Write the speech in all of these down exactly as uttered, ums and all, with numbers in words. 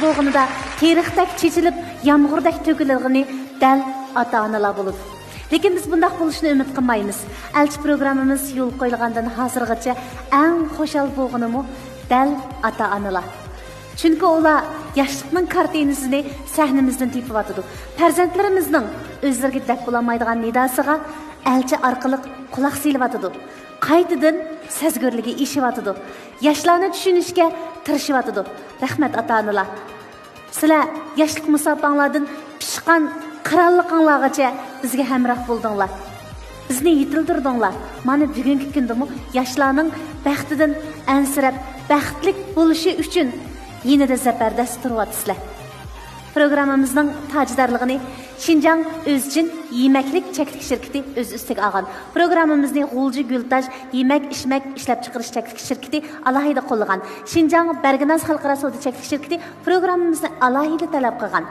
بولغىنىدا تېرىقتەك چېچىلىپ، يامغۇردەك تۆكۈلىدىغىنى دەل ئاتا-ئانىلار بولىدۇ. لېكىن بىز بۇنداق بولۇشىنى ئۈمىد قىلمايمىز. ئەلچى پروگراممىمىز يولغا قويۇلغاندىن ھازىرغىچە ئەڭ خۇشال بولغىنىمۇ دەل ئاتا-ئانىلار. چۈنكى ئۇلار ياشلىقنىڭ كارتىنىسىنى سەھنىمىزدىن تېپىۋاتىدۇ. پەرزەنتلىرىمىزنىڭ ئۆزلىرىگە دەپ بولالمايدىغان نىداسىغا ئەلچى ئارقىلىق قۇلاق سېلىۋاتىدۇ. قايتىدىن سەزگۈرلۈكى ئېشىۋاتىدۇ. ياشلارنى چۈشىنىشكە تىرىشىۋاتىدۇ. رەھمەت، ئاتا-ئانىلار! سىلەر ياشلىق مۇساپاڭلاردىن پىشقان قىرانلىقىڭلارغىچە بىزگە ھەمراھ بولدۇڭلار. بىزنى يېتىلدۈردۈڭلار. مانا، بۈگۈنكى كۈندىمۇ ياشلارنىڭ بەختىدىن ئەنسىرەپ، بەختلىك بولۇشى ئۈچۈن يېنىدا زەبەردەس تۇرۇۋاتىسىلەر. پروگراممىمىزنىڭ تاجدارلىقىنى شىنجاڭ ئۆزچىن يېمەكلىك چەكلىك شىركىتى ئۆز ئۈستىگە ئالغان. پروگراممىمىزنى غۇلجا گۈلتاج يېمەك-ئىچمەك ئىشلەپچىقىرىش چەكلىك شىركىتى ئالاھىدە قوللىغان. شىنجاڭ بەرگىناز خەلقئارا سودا چەكلىك شىركىتى پروگراممىمىزنى ئالاھىدە تەلەپ قىلغان.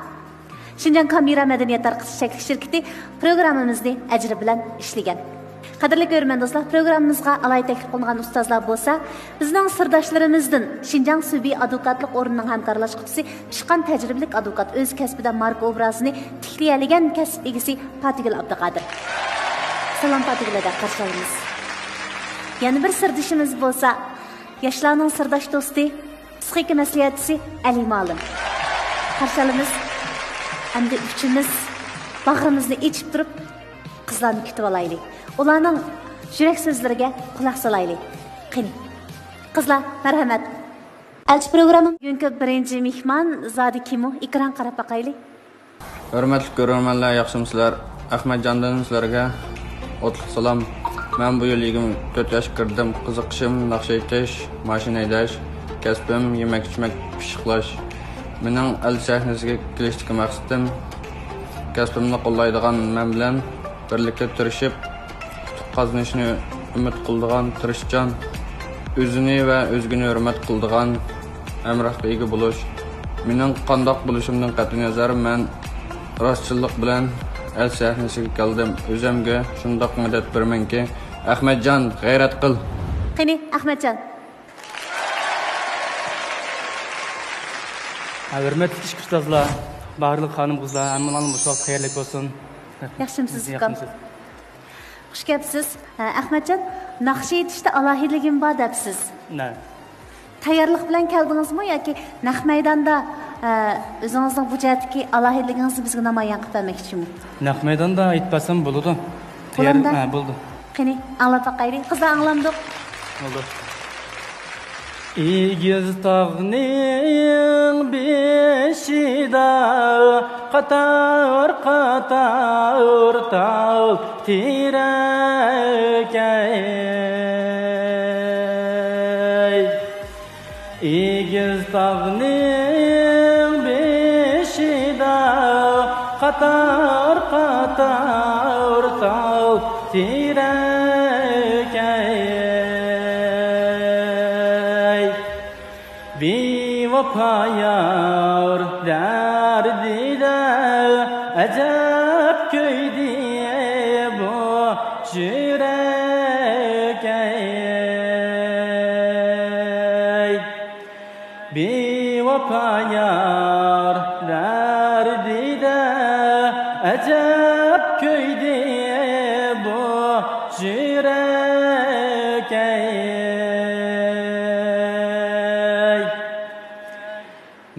شىنجاڭ كامېرا مەدەنىيەت تارقىتىش چەكلىك شىركىتى پروگراممىمىزنى ئەجرى بىلەن ئىشلىگەن. قەدىرلىك ھۆرمەتلىك دوستلار، پروگراممىمىزغا ئالاھىدە تەكلىپ قىلىنغان ئۇستازلار بولسا، بىزنىڭ سىرداشلىرىمىزدىن شىنجاڭ سۈبى ئادۋوكاتلىق ئورنىنىڭ ھەمكارلاشقۇچىسى، پىشقان تەجرىبىلىك ئادۋوكات، ئۆز كەسپىدە ماركا ئوبرازىنى تىكلىيەلىگەن كەسىپ ئىگىسى پاتىگۈل ئابدۇقادىر. سالام پاتىگۈل ھەدە، قارشى ئالىمىز. يەنە بىر سىردىشىمىز بولسا، ياشلارنىڭ سىرداش دوستى، پسىخىكا مەسلىھەتچىسى ئەلى مۇئەللىم. قارشى ئالىمىز. ئەمدى ئۈچىمىز باغرىمىزنى ئېچىپ تۇرۇپ، قىزلارنى كۈتۈۋالايلى. ئۇلارنىڭ يۈرەك سۆزلىرىگە قۇلاق سالايلى. قېنى، قىزلار، مەرھەمەت. ئەلچى پروگرامما بۈگۈنكى بىرىنچى مېھمان زادى كىمۇ؟ ئېكرانغا قاراپ باقايلى. ھۆرمەتلىك كۆرۈرمەنلەر، ياخشىمۇسىلەر؟ ئەخمەتجاندىن سىلەرگە ئوتلۇق سالام. مەن بۇ يىل يىگىرمە تۆت ياشقا كىردىم. قىزىقىشىم ناخشا ئېيتىش، ماشىنا ھەيدەش، كەسپىم يېمەك-ئىچمەك، پىششىقلاش. مېنىڭ ئەل سەھنىسىگە كېلىشتىكى مەقسىتىم، كەسپىمنى قوللايدىغان مەن بىلەن بىرلىكتە تىرىشىپ، ئۇتۇق قازىنىشنى ئۈمىد قىلىدىغان، تىرىشچان، ئۆزىنى ۋە ئۆزگىنى ھۆرمەت قىلىدىغان ھەمراھقا ئىگە بولۇش. مېنىڭ قانداق بولۇشۇمدىن قەتئىينەزەر، مەن راستچىللىق بىلەن ئەل سەھنىسىگە كەلدىم. ئۆزۈمگە شۇنداق مەدەت بېرىمەنكى، ئەخمەتجان، غەيرەت قىل! قېنى، ئەخمەتجان! ھۆرمەتلىك ئىككى ئۇستازلار، بارلىق خانىم-قىزلار، ھەممىڭلارنىڭ بۇ سوغۇت خەيرلىك بولسۇن. ياخشىمۇسىز، ئۇكام؟ ياخشىمۇسىز؟ خۇش كەپسىز. ھە، ئەخمەتجان، ناخشا ئېيتىشتا ئالاھىدىلىكىم بار دەپسىز. نە؟ تەييارلىق بىلەن كەلدىڭىزمۇ ياكى نەق مەيداندا، ھە، ئۆزىڭىزنىڭ بۇ جەھەتتىكى ئالاھىدىلىكىڭىزنى بىزگە نامايان قىلىپ بەرمەكچىمۇ؟ نەق مەيداندا ئېيتىپ بەرسەم بولىدۇ. تەييار-، بولامدا؟ ھە، بولىدۇ. قېنى، ئاڭلاپ باقايلى. قىزلار، ئاڭلامدۇق؟ بولدى. ئېگىز تاغنىڭ بېشىدا قاتار-قاتار تال تېرەك، ئەي. ئېگىز تاغنىڭ بېشىدا قاتار-قاتار تال تېرەك، ئەي. بىۋاپا يار دەردىدە ئەجەب كۆيدى بۇ يۈرەك، ئەي. بىۋاپا يار دەردىدە ئەجەب كۆيدى بۇ يۈرەك، ئەي.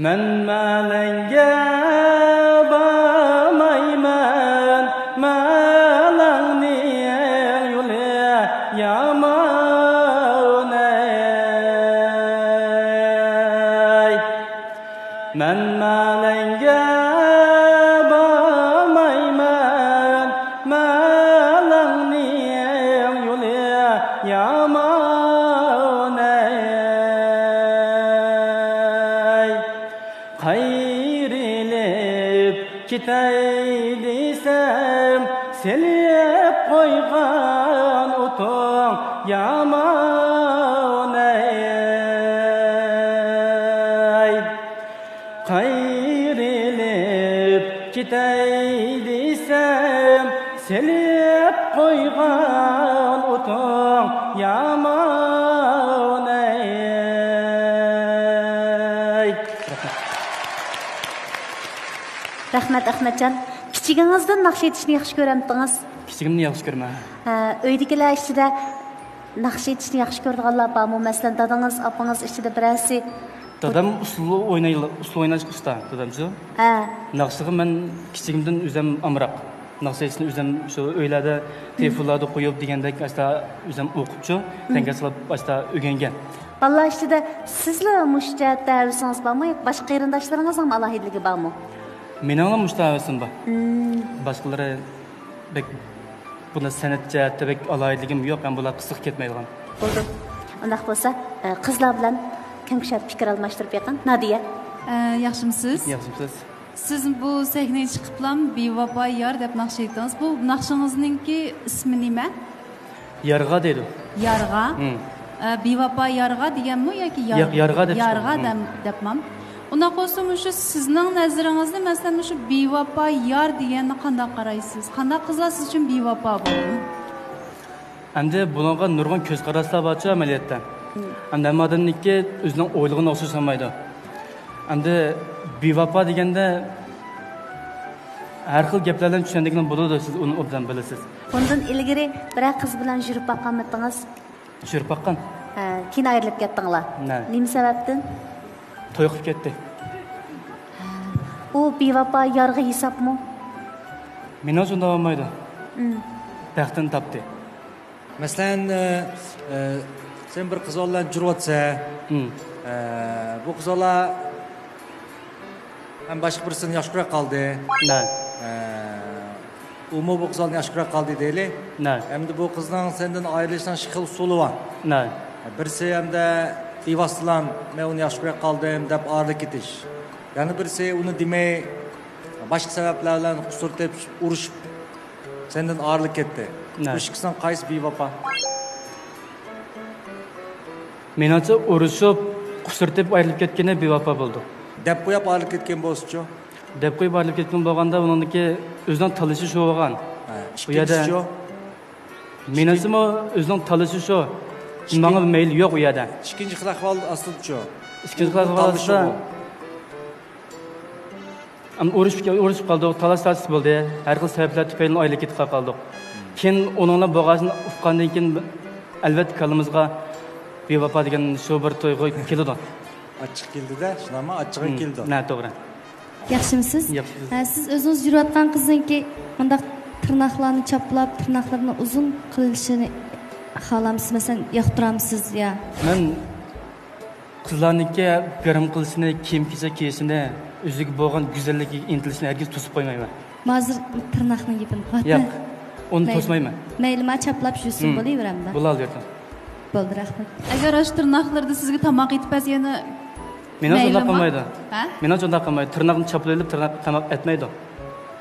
مەن مەلەڭگە بارمايمەن، مەلەڭنىڭ يولى يامان، ئەي. مەن مەلەڭگە بارمايمەن، مەلەڭنىڭ يولى يامان، ئەي. قايرىلىپ كېتەي دېسەم، سېلىپ قويغان ئوتۇڭ يامان، ئەي. قايرىلىپ كېتەي دېسەم، سېلىپ قويغان ئوتۇڭ يامان، ئەي. رەھمەت، ئەخمەتجان. كىچىكىڭىزدىن ناخشا ئېيتىشنى ياخشى كۆرەمتىڭىز؟ كىچىكىمدىن ياخشى كۆرىمەن. ھە، ئۆيدىكىلەر ئىچىدە ناخشا ئېيتىشنى ياخشى كۆرىدىغانلار بارمۇ؟ مەسىلەن، دادىڭىز، ئاپىڭىز ئىچىدە بىرەرسى؟ دادام ئۇسسۇل ئويناي-، ئۇسسۇل ئويناشقا ئۇستا، دادامچۇ؟ ھە. ناخشىغا مەن كىچىكىمدىن ئۆزۈم ئامراق. ناخشا ئېيتىشنى ئۆزۈم شۇ ئۆيلەردە تېلېفونلاردا قويۇپ دېگەندەك، ئاشتا ئۆزۈم ئوقۇپچۇ، تەڭگە سېلىپ ئاشتا ئۆگەنگەن. بالىلار ئىچىدە سىزلا مۇشۇ جەھەتتە ھەۋىسىڭىز بارمۇ ياكى باشقا قېرىنداشلىرىڭىزنىڭمۇ ئالاھىدىلىكى بارمۇ؟ مېنىڭلا مۇشۇ ھەۋىسىم بار. باشقىلىرى بەك بۇنى سەنئەت جەھەتتە بەك ئالاھىدىلىكىم يوق، ھەم بۇلار قىزىقىپ كەتمەيدىغان. بولدى. ئۇنداق بولسا، ئە، قىزلار بىلەن كۆڭۈشەپ پىكىر ئالماشتۇرۇپ بېقىڭ. نادىيە. ئە، ياخشىمۇسىز؟ ياخشىمۇسىز؟ سىز بۇ سەھنىگە چىقىپلام بىۋاپا يار دەپ ناخشا ئېيتتىڭىز. بۇ ناخشىڭىزنىڭكى ئىسمى نېمە؟ يارغا دەيدۇ. يارغا؟ ھىم. ئە، بىۋاپا يارغا دېگەنمۇ ياكى يار-، ياق، يارغا دەپ يارغا چىقىدۇ. دەم-، دەپمام؟ ئۇنداق بولسا، مۇشۇ سىزنىڭ نەزىرىڭىزدە، مەسىلەن، مۇشۇ بىۋاپا يار دېگەننى قانداق قارايسىز؟ قانداق قىزلار سىز ئۈچۈن بىۋاپا بولىدۇ؟ ئەمدى بۇنىڭغا نۇرغۇن كۆز قاراشلار بارچۇ ئەمەلىيەتتە. ھىم. ئەمدى ھەممە ئادەمنىڭكى ئۆزىنىڭ ئويلىغىنى ئوخشاش بولمايدۇ. ئەمدى بىۋاپا دېگەندە ھەر خىل گەپلەر بىلەن چۈشەندۈرگىلى بولىدۇ، سىز ئۇنى ئوبدان بىلىسىز. بۇندىن ئىلگىرى بىرەر قىز بىلەن يۈرۈپ باققانمىدىڭىز؟ يۈرۈپ باققان. ھە، كېيىن ئايرىلىپ كەتتىڭلار. نە؟ نېمە سەۋەبتىن؟ توي قىلىپ كەتتى. ئۇ بىۋاپا يارغا ھېسابمۇ؟ مېنىڭچە ئۇنداق بولمايدۇ. ئىم. بەختىنى تاپتى. مەسىلەن، ئە، ئە، سەن بىر قىز بىلەن جۈرۈۋاتىسەن. ئىم. ئە، بۇ قىز بالا ھەم باشقا بىرسىنى ياخشى كۆرۈپ قالدى. نە. ئە، ئۇمۇ بۇ قىز بالىنى ياخشى كۆرۈپ قالدى دەيلى. نە. ئەمدى بۇ قىزنىڭ سەندىن ئايرىلىشنىڭ ئىككى خىل ئۇسۇلى بار. نە. بىرسى ئەمدى بىۋاسىتىلا، مەن ئۇنى ياخشى كۆرۈپ قالدىم دەپ ئايرىلىپ كېتىش. يەنە بىرسى ئۇنى دېمەي، باشقا سەۋەبلەر بىلەن قۇسۇر تېپىپ، ئۇرۇشۇپ، سەندىن ئايرىلىپ كەتتى. نە. بۇ ئىككىسىنىڭ قايسى بىۋاپا؟ مېنىڭچە، ئۇرۇشۇپ، قۇسۇر تېپىپ ئايرىلىپ كەتكىنى بىۋاپا بولىدۇ. دەپ قويۇپ ئايرىلىپ كەتكەن بولسىچۇ؟ دەپ قويۇپ ئايرىلىپ كەتكەن بولغاندا، ئۇنىڭدىكى ئۆزىنىڭ تاللىشى شۇ بولغان. ھە، بۇ يەردە ئىككىنچىسىچۇ؟ مېنىڭچىمۇ ئۆزىنىڭ تاللىشى شۇ. ئىككىن-، ماڭا مەيلى يوق ئۇ يەردە. ئىككىنچى خىل ئەھۋال ئاستىدىچۇ؟ ئىككىنچى خىل ئەھۋال ئاستىدا. ئەمما ئۇرۇشۇپ، ئۇرۇشۇپ قالدۇق، تالاش-تارتىش بولدى. ھەر خىل سەۋەبلەر تۈپەيلىدىن ئايرىلىپ كېتىپ قالدۇق. كېيىن ئۇنىڭ بىلەن بولغان ئۇققاندىن كېيىن، ئەلۋەتتە، كاللىمىزغا بىۋاپا دېگەن شۇ بىر تۇيغۇ كېلىدۇ. ئاچچىق كېلىدۇ-دە، شۇنداقمۇ؟ ئاچچىقى كېلىدۇ. نە، توغرا. ياخشىمۇسىز؟ ياخشىمىز. ھە، سىز ئۆزىڭىز يۈرۈۋاتقان قىزنىڭكى مۇنداق تىرناقلارنى چاپلاپ، تىرناقلىرىنى ئۇزۇن قىلىشىنى خالامسىز؟ مەسىلەن، ياقتۇرامسىز يا؟ مەن قىزلارنىڭكى گىرىم قىلىشىنى، كىيىم-كېچەك كىيىشىنى، ئۆزىگە بولغان گۈزەللىكىگە ئىنتىلىشىنى ھەرگىز توسۇپ قويمايمەن. ما ھازىر تىرناقنىڭ گېپىنى قىلىۋاتىمەن. ياق، ئۇنى توسمايمەن. مەيلىما چاپلاپ يۈرسۇن، بولۇۋېرەمدۇ؟ بولالىۋەردىم. بولدى، رەھمەت. بولدى، رەھمەت. ئەگەر ئاشۇ تىرناقلىرىدا سىزگە تاماق ئېتىپ بەرسە يەنە مېنىڭ شۇنداق قىلمايدۇ. ھە؟ مېنىڭ شۇنداق قىلمايدۇ. تىرناقنى چاپلىۋېلىپ تىرناق، تاماق ئەتمەيدۇ.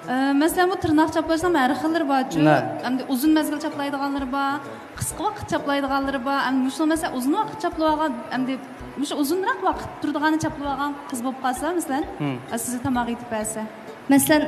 ئە، مەسىلەن، بۇ تىرناق چاپلاشنىڭ ھەر خىللىرى بارچۇ. نە. ئەمدى ئۇزۇن مەزگىل چاپلايدىغانلىرى بار، قىسقا ۋاقىت چاپلايدىغانلىرى بار. ئەمدى مۇشۇ، مەسىلەن، ئۇزۇن ۋاقىت چاپلىۋالغان، ئەمدى مۇشۇ ئۇزۇنراق ۋاقىت تۇرىدىغاننى چاپلىۋالغان قىز بولۇپ قالسا، مەسىلەن، ئە، سىزگە تاماق ئېتىپ بەرسە. مەسىلەن،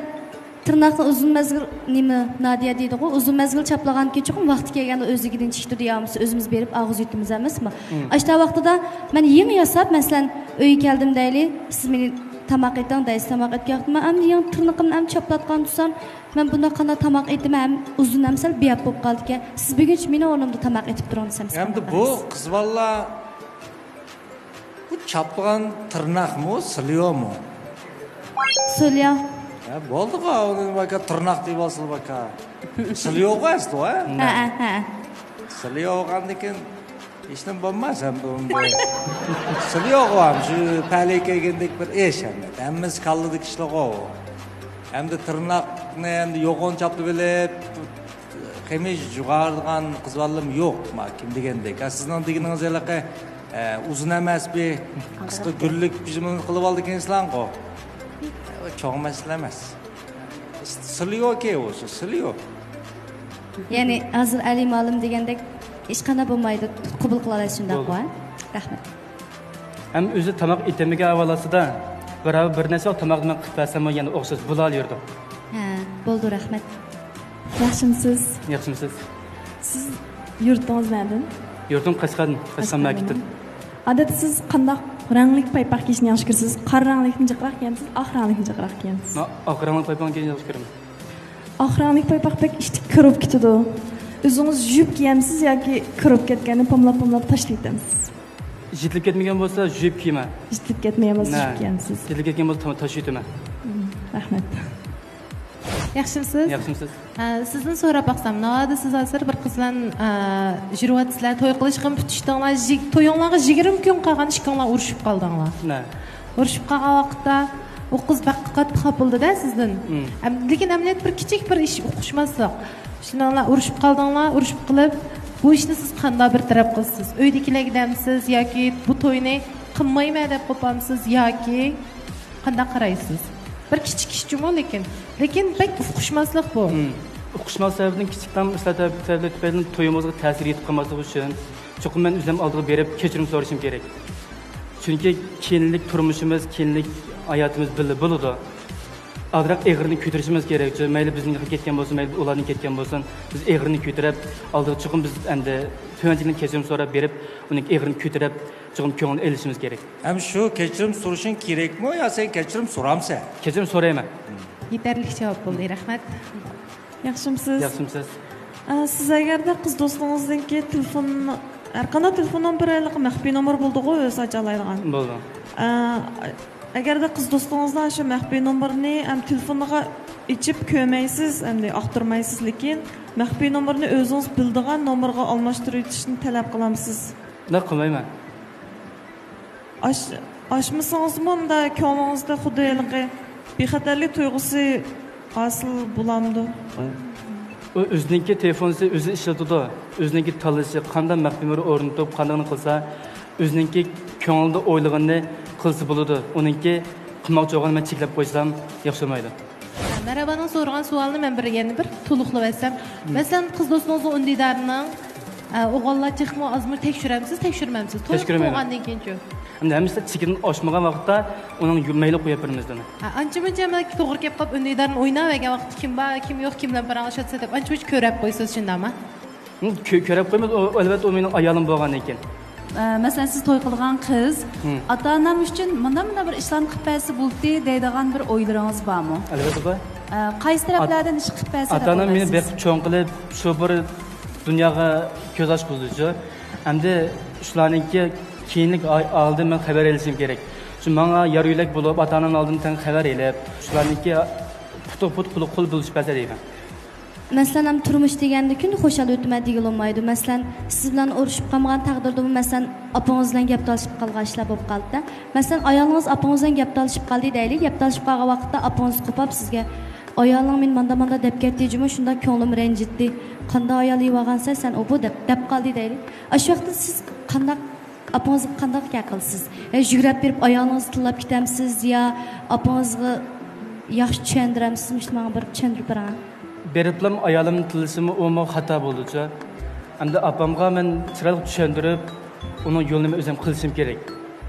تىرناقنى ئۇزۇن مەزگىل، نېمە، نادىيە دەيدىغۇ، ئۇزۇن مەزگىل چاپلىغاندىكىن چوقۇم ۋاقتى كەلگەندە ئۆزلۈكىدىن چىقىدۇ، يا بولمىسا ئۆزىمىز بېرىپ ئالغۇزۇۋېتىمىز ئەمەسمۇ؟ ئاشۇنداق ۋاقتىدا مەن يېڭى ياساپ، مەسىلەن، ئۆيگە كەلدىم دەيلى، سىز مېنى تاماق ئېتىڭ دەيسىز، تاماق ئېتىپ كەتتىم. ئەمدى يېڭى تىرنىقىمنى ئەمدى چاپلاۋاتقان تۇرسام، مەن بۇنداق قانداق تاماق ئېتىمەن، ھەم ئۇزۇن ھەم سەل بىياپ بولۇپ قالىدىكەن. سىز بۈگۈنچە مېنىڭ ئورنۇمدا تاماق ئېتىپ تۇرۇڭ دېسەم، سىز ئەمدى قانداق بۇ قىلىسىز؟ قىز بالىلار، بۇ چاپلىغان تىرناقمۇ، سىليومۇ؟ سىليو. ھە، بولدىغۇ، ئۇنى باكا تىرناق دەپ ئالسىلا باكا. سىليوغۇ ئەسلى، ھە؟ ھە، ھە، ھە. سىليو بولغاندىن كېيىن ھېچنېمە بولماس ھەم بۇ. سىليوغۇ ھەم شۇ پەلەي كەلگەندەك بىر ئىش ھەم. ھەممىسى كاللىدىكى ئىشلىغۇ. ئەمدى تىرناقنى ئەمدى يوغان چاپلىۋېلىپ، خېمىر جۇغارغان قىز بالىلىرىم يوق، ما، كىم دېگەندەك. ھە، سىزنىڭ دېگىنىڭىز ھېلىقى، ئە، ئۇزۇن ئەمەس بىر قىسقا گۈللۈك پىژىمىنى قىلىۋالدىكەنسىلەرغۇ. ئۇ چوڭ مەسىلە ئەمەس. سىليوكى ئۇ، سىليو. يەنى ھازىر ئەلى مۇئەللىم دېگەندەك ھېچقانداق بولمايدۇ، قوبۇل قىلالايسىز، شۇنداققۇ؟ بولدى. رەھمەت. ھەم ئۆزى تاماق ئېتەلمىگەن ئەھۋال ئاستىدا، بىراۋ بىر نەرسە تاماقنى مەن قىلىپ بەرسەممۇ يەنە ئوخشاش بولالا يۈرىدۇ. ھە، بولدى، رەھمەت. ياخشىمۇسىز؟ ياخشىمۇسىز؟ سىز يۇرتىڭىز نەدىن؟ يۇرتۇم قەشقەردىن، قەشقەر مەركىزىدىن. ئادەتتە سىز قانداق رەڭلىك پايپاق كىيىشنى ياخشى كۆرىسىز؟ قارا رەڭلىكنى جىقراق كىيەمسىز؟ ئاق رەڭلىكنى جىقراق كىيەمسىز؟ مەن ئاق رەڭلىك پايپاقنى كىيىشنى ياخشى كۆرىمەن. ئاق رەڭلىك پايپاق بەك ئىتتىك كىرىپ كېتىدۇ. ئۆزىڭىز يۇيۇپ كىيەمسىز ياكى كىرىپ كەتكەننى پاملاپ-پاملاپ تاشلىۋېتەمسىز؟ يېتىلىپ كەتمىگەن بولسا يۇيۇپ كىيىمەن. يېتىلىپ كەتمىگەن بولسا نە، يۇيۇپ كىيەمسىز. يېتىلىپ كەتكەن بولسا تا-، تاشلىۋېتىمەن. مم، رەھمەت. ياخشىمسىز؟ ياخشىمسىز؟ ئە، سىزدىن سوراپ باقسام، ناۋادا سىز ھازىر بىر قىز بىلەن، ئە، يۈرۈۋاتىسىلەر، توي قىلىشقىمۇ پۈتۈشتۈڭلار، يىگ-، تويۇڭلارغا يىگىرمە كۈن قالغان ئىككىڭلار ئۇرۇشۇپ قالدىڭلار. نە. ئۇرۇشۇپ قالغان ۋاقىتتا ئۇ قىز بەك قاتتىق خاپا بولدى-دە سىزدىن. مم. ئەم، لېكىن ئەمەلىيەتتە بىر كىچىك بىر ئىش، ئۇقۇشماسلىق. شۇنىڭ بىلەن ئۇرۇشۇپ قالدىڭلار، ئۇرۇشۇپ قېلىپ، بۇ ئىشنى سىز قانداق بىر تەرەپ قىلىسىز؟ ئۆيدىكىلەرگە دەمسىز ياكى بۇ توينى قىلمايمەن دەپ قوپامسىز ياكى قانداق قارايسىز؟ بىر كىچىك ئىشچۇمۇ لېكىن. لېكىن بەك ئۇقۇشماسلىق بۇ. مم. ئۇقۇشماسلىق سەۋەبىدىن كىچىك تام ئىشلار تەپ-، تەپەتلىك تۈپەيلىدىن تويىمىزغا تەسىر يېتىپ قالماسلىقى ئۈچۈن چوقۇم مەن ئۆزۈم ئالدىغا بېرىپ كەچۈرۈم سورىشىم كېرەك. چۈنكى كېيىنلىك تۇرمۇشىمىز، كېيىنلىك ھاياتىمىز بىللە بولىدۇ. ئازراق ئېغىرنى كۆتۈرۈشىمىز كېرەك. مەيلى بىزنىڭكى كەتكەن بولسۇن، مەيلى ئۇلارنىڭ كەتكەن بولسۇن، بىز ئېغىرنى كۆتۈرۈپ، ئالدىغا چوقۇم بىز ئەمدى تۆۋەنچىلىكتىن كەچۈرۈم سوراپ بېرىپ، ئۇنىڭ ئېغىرىنى كۆتۈرۈپ، چوقۇم كۆڭلىنى ئېلىشىمىز كېرەك. ھەم شۇ كەچۈرۈم سورىشىڭ كېرەكمۇ يا سەن كەچۈرۈم سورامسەن؟ كەچۈرۈم سورايمەن. يېتەرلىك جاۋاب بولدى، رەھمەت. ياخشىمسىز؟ ياخشىمسىز؟ ئە، سىز ئەگەردە قىز دوستىڭىزنىڭكى تېلېفون، ھەرقانداق تېلېفون نومۇرى ھېلىقى مەخپىي نومۇر بولىدىغۇ، ئۆزى ئاچالايدىغان. بولىدۇ. ئە، ئەگەردە قىز دوستىڭىزنىڭ شۇ مەخپىي نومۇرىنى ھەم تېلېفونىغا ئېچىپ كۆرمەيسىز، ئەمدى ئاختۇرمايسىز، لېكىن مەخپىي نومۇرىنى ئۆزىڭىز بىلىدىغان نومۇرغا ئالماشتۇرۇۋېتىشنى تەلەپ قىلامسىز؟ ئۇنداق قىلمايمەن. ئاش-، ئاشمىسىڭىزمۇ ئۇنداق كۆڭلىڭىزدە خۇددى ھېلىقى بىخەتەرلىك تۇيغۇسى ھاسىل بولامدۇ؟ ئۇ ئۆزىنىڭكى تېلېفونىسى ئۆزى ئىشلىتىدۇ. ئۆزىنىڭكى تاللىشى، قانداق مەخپىي نومۇر ئورنىتىپ، قانداقنى قىلسا، ئۆزىنىڭكى كۆڭلىدە ئويلىغىنىنى قىلسا بولىدۇ. ئۇنىڭكى قىلماقچى بولغىنىنى مەن چەكلەپ قويسام ياخشى بولمايدۇ. مەرھابانىڭ سورىغان سوئالىنى مەن بىر، يەنە بىر تولۇقلاپ ئۆتسەم. مم. مەسىلەن، قىز دوستىڭىزنىڭ ئۈندىدارىنىڭ، ئە، ئوغۇللار تېخىمۇ ئازمۇ تەكشۈرەمسىز، تەكشۈرمەمسىز؟ توي تەكشۈرمەيمەن. بولغاندىن كېيىنچۇ؟ ئەمدى ھەممىسى چېكىدىن ئاشمىغان ۋاقىتتا ئۇنىڭ يو-، مەيلى قويۇپ بېرىمىز دېدى. ھە، ئانچە مۇنچە ئەمەلىيەتتە توغرا كەپ قاپ ئۈندىدارنى ئويناۋەرگەن ۋاقىتتا كىم بار، كىم يوق، كىم بىلەن پاراڭلىشىۋاتىسەن دەپ ئانچە مۇنچە كۆرەپ قويىسىز، شۇنداقمۇ؟ ھە، كۆ-، كۆرەپ قويمايمىز، ئۇ، ئەلۋەتتە، ئۇ مېنىڭ ئايالىم بولغاندىن كېيىن. ئە، مەسىلەن، سىز توي قىلغان قىز، ھىم. ئاتا-ئانام ئۈچۈن مۇنداق-مۇنداق بىر ئىشلارنى قىلىپ بەرسە بولدى دەيدىغان بىر ئويلىرىڭىز بارمۇ؟ ئەلۋەتتە بار. ئە، قايسى تەرەپلەردىن ئىش قىلىپ بەرسە دەپ ئويلايسىز؟ ئاتا-ئانام مېنى بېقىپ چوڭ قىلىپ، شۇ بىر دۇنياغا كۆز ئاچقۇزدىچۇ. ئەمدى شۇلارنىڭكى كېيىنلىك ئا-، ئالدىن مەن خەۋەر ئېلىشىم كېرەك. شۇ ماڭا يار يۆلەك بولۇپ، ئاتا-ئانامنىڭ ئالدىدا تەڭ خەۋەر ئېلىپ، شۇلارنىڭكى پۇتۇق-پۇت، قول-قول بولۇشۇپ بەرسە دەيمەن. مەسىلەن، ئەمدى تۇرمۇش دېگەندە كۈندە خۇشال ئۆتىمەن دېگىلى بولمايدۇ. مەسىلەن، سىز بىلەن ئۇرۇشۇپ قالمىغان تەقدىردىمۇ، مەسىلەن، ئاپىڭىز بىلەن گەپ تالىشىپ قالغان ئىشلار بولۇپ قالدى. مەسىلەن، ئايالىڭىز ئاپىڭىز بىلەن گەپ تالىشىپ قالدى دەيلى، گەپ تالىشىپ قالغان ۋاقىتتا ئاپىڭىز قوپاپ سىزگە، «ئايالىڭ مېنى ماندا-ماندا دەپ كەتتى جۇمۇ، شۇنداق كۆڭلۈم رەنجىتتى. قانداق ئايال ئېلىۋالغانسەن سەن ئۇ بۇ؟» دەپ، دەپ قالدى دەيلى. ئاشۇ ۋاقىتتا سىز قانداق ئاپىڭىزغا قانداق گەپ قىلىسىز؟ يا يۈگرەپ بېرىپ ئايالىڭىزنى تىللاپ كېتەمسىز يا ئاپىڭىزغا ياخشى چۈشەندۈرەمسىز؟ مۇشۇ ماڭا بىر چۈشەندۈرۈپ بېرىڭە. بېرىپلا ئايالىمنى تىللىشىمۇ ئۇمۇ خاتا بولدىچۇ. ئەمدى ئاپامغا مەن چىرايلىق چۈشەندۈرۈپ، ئۇنىڭ يولىنى مەن ئۆزۈم قىلىشىم كېرەك.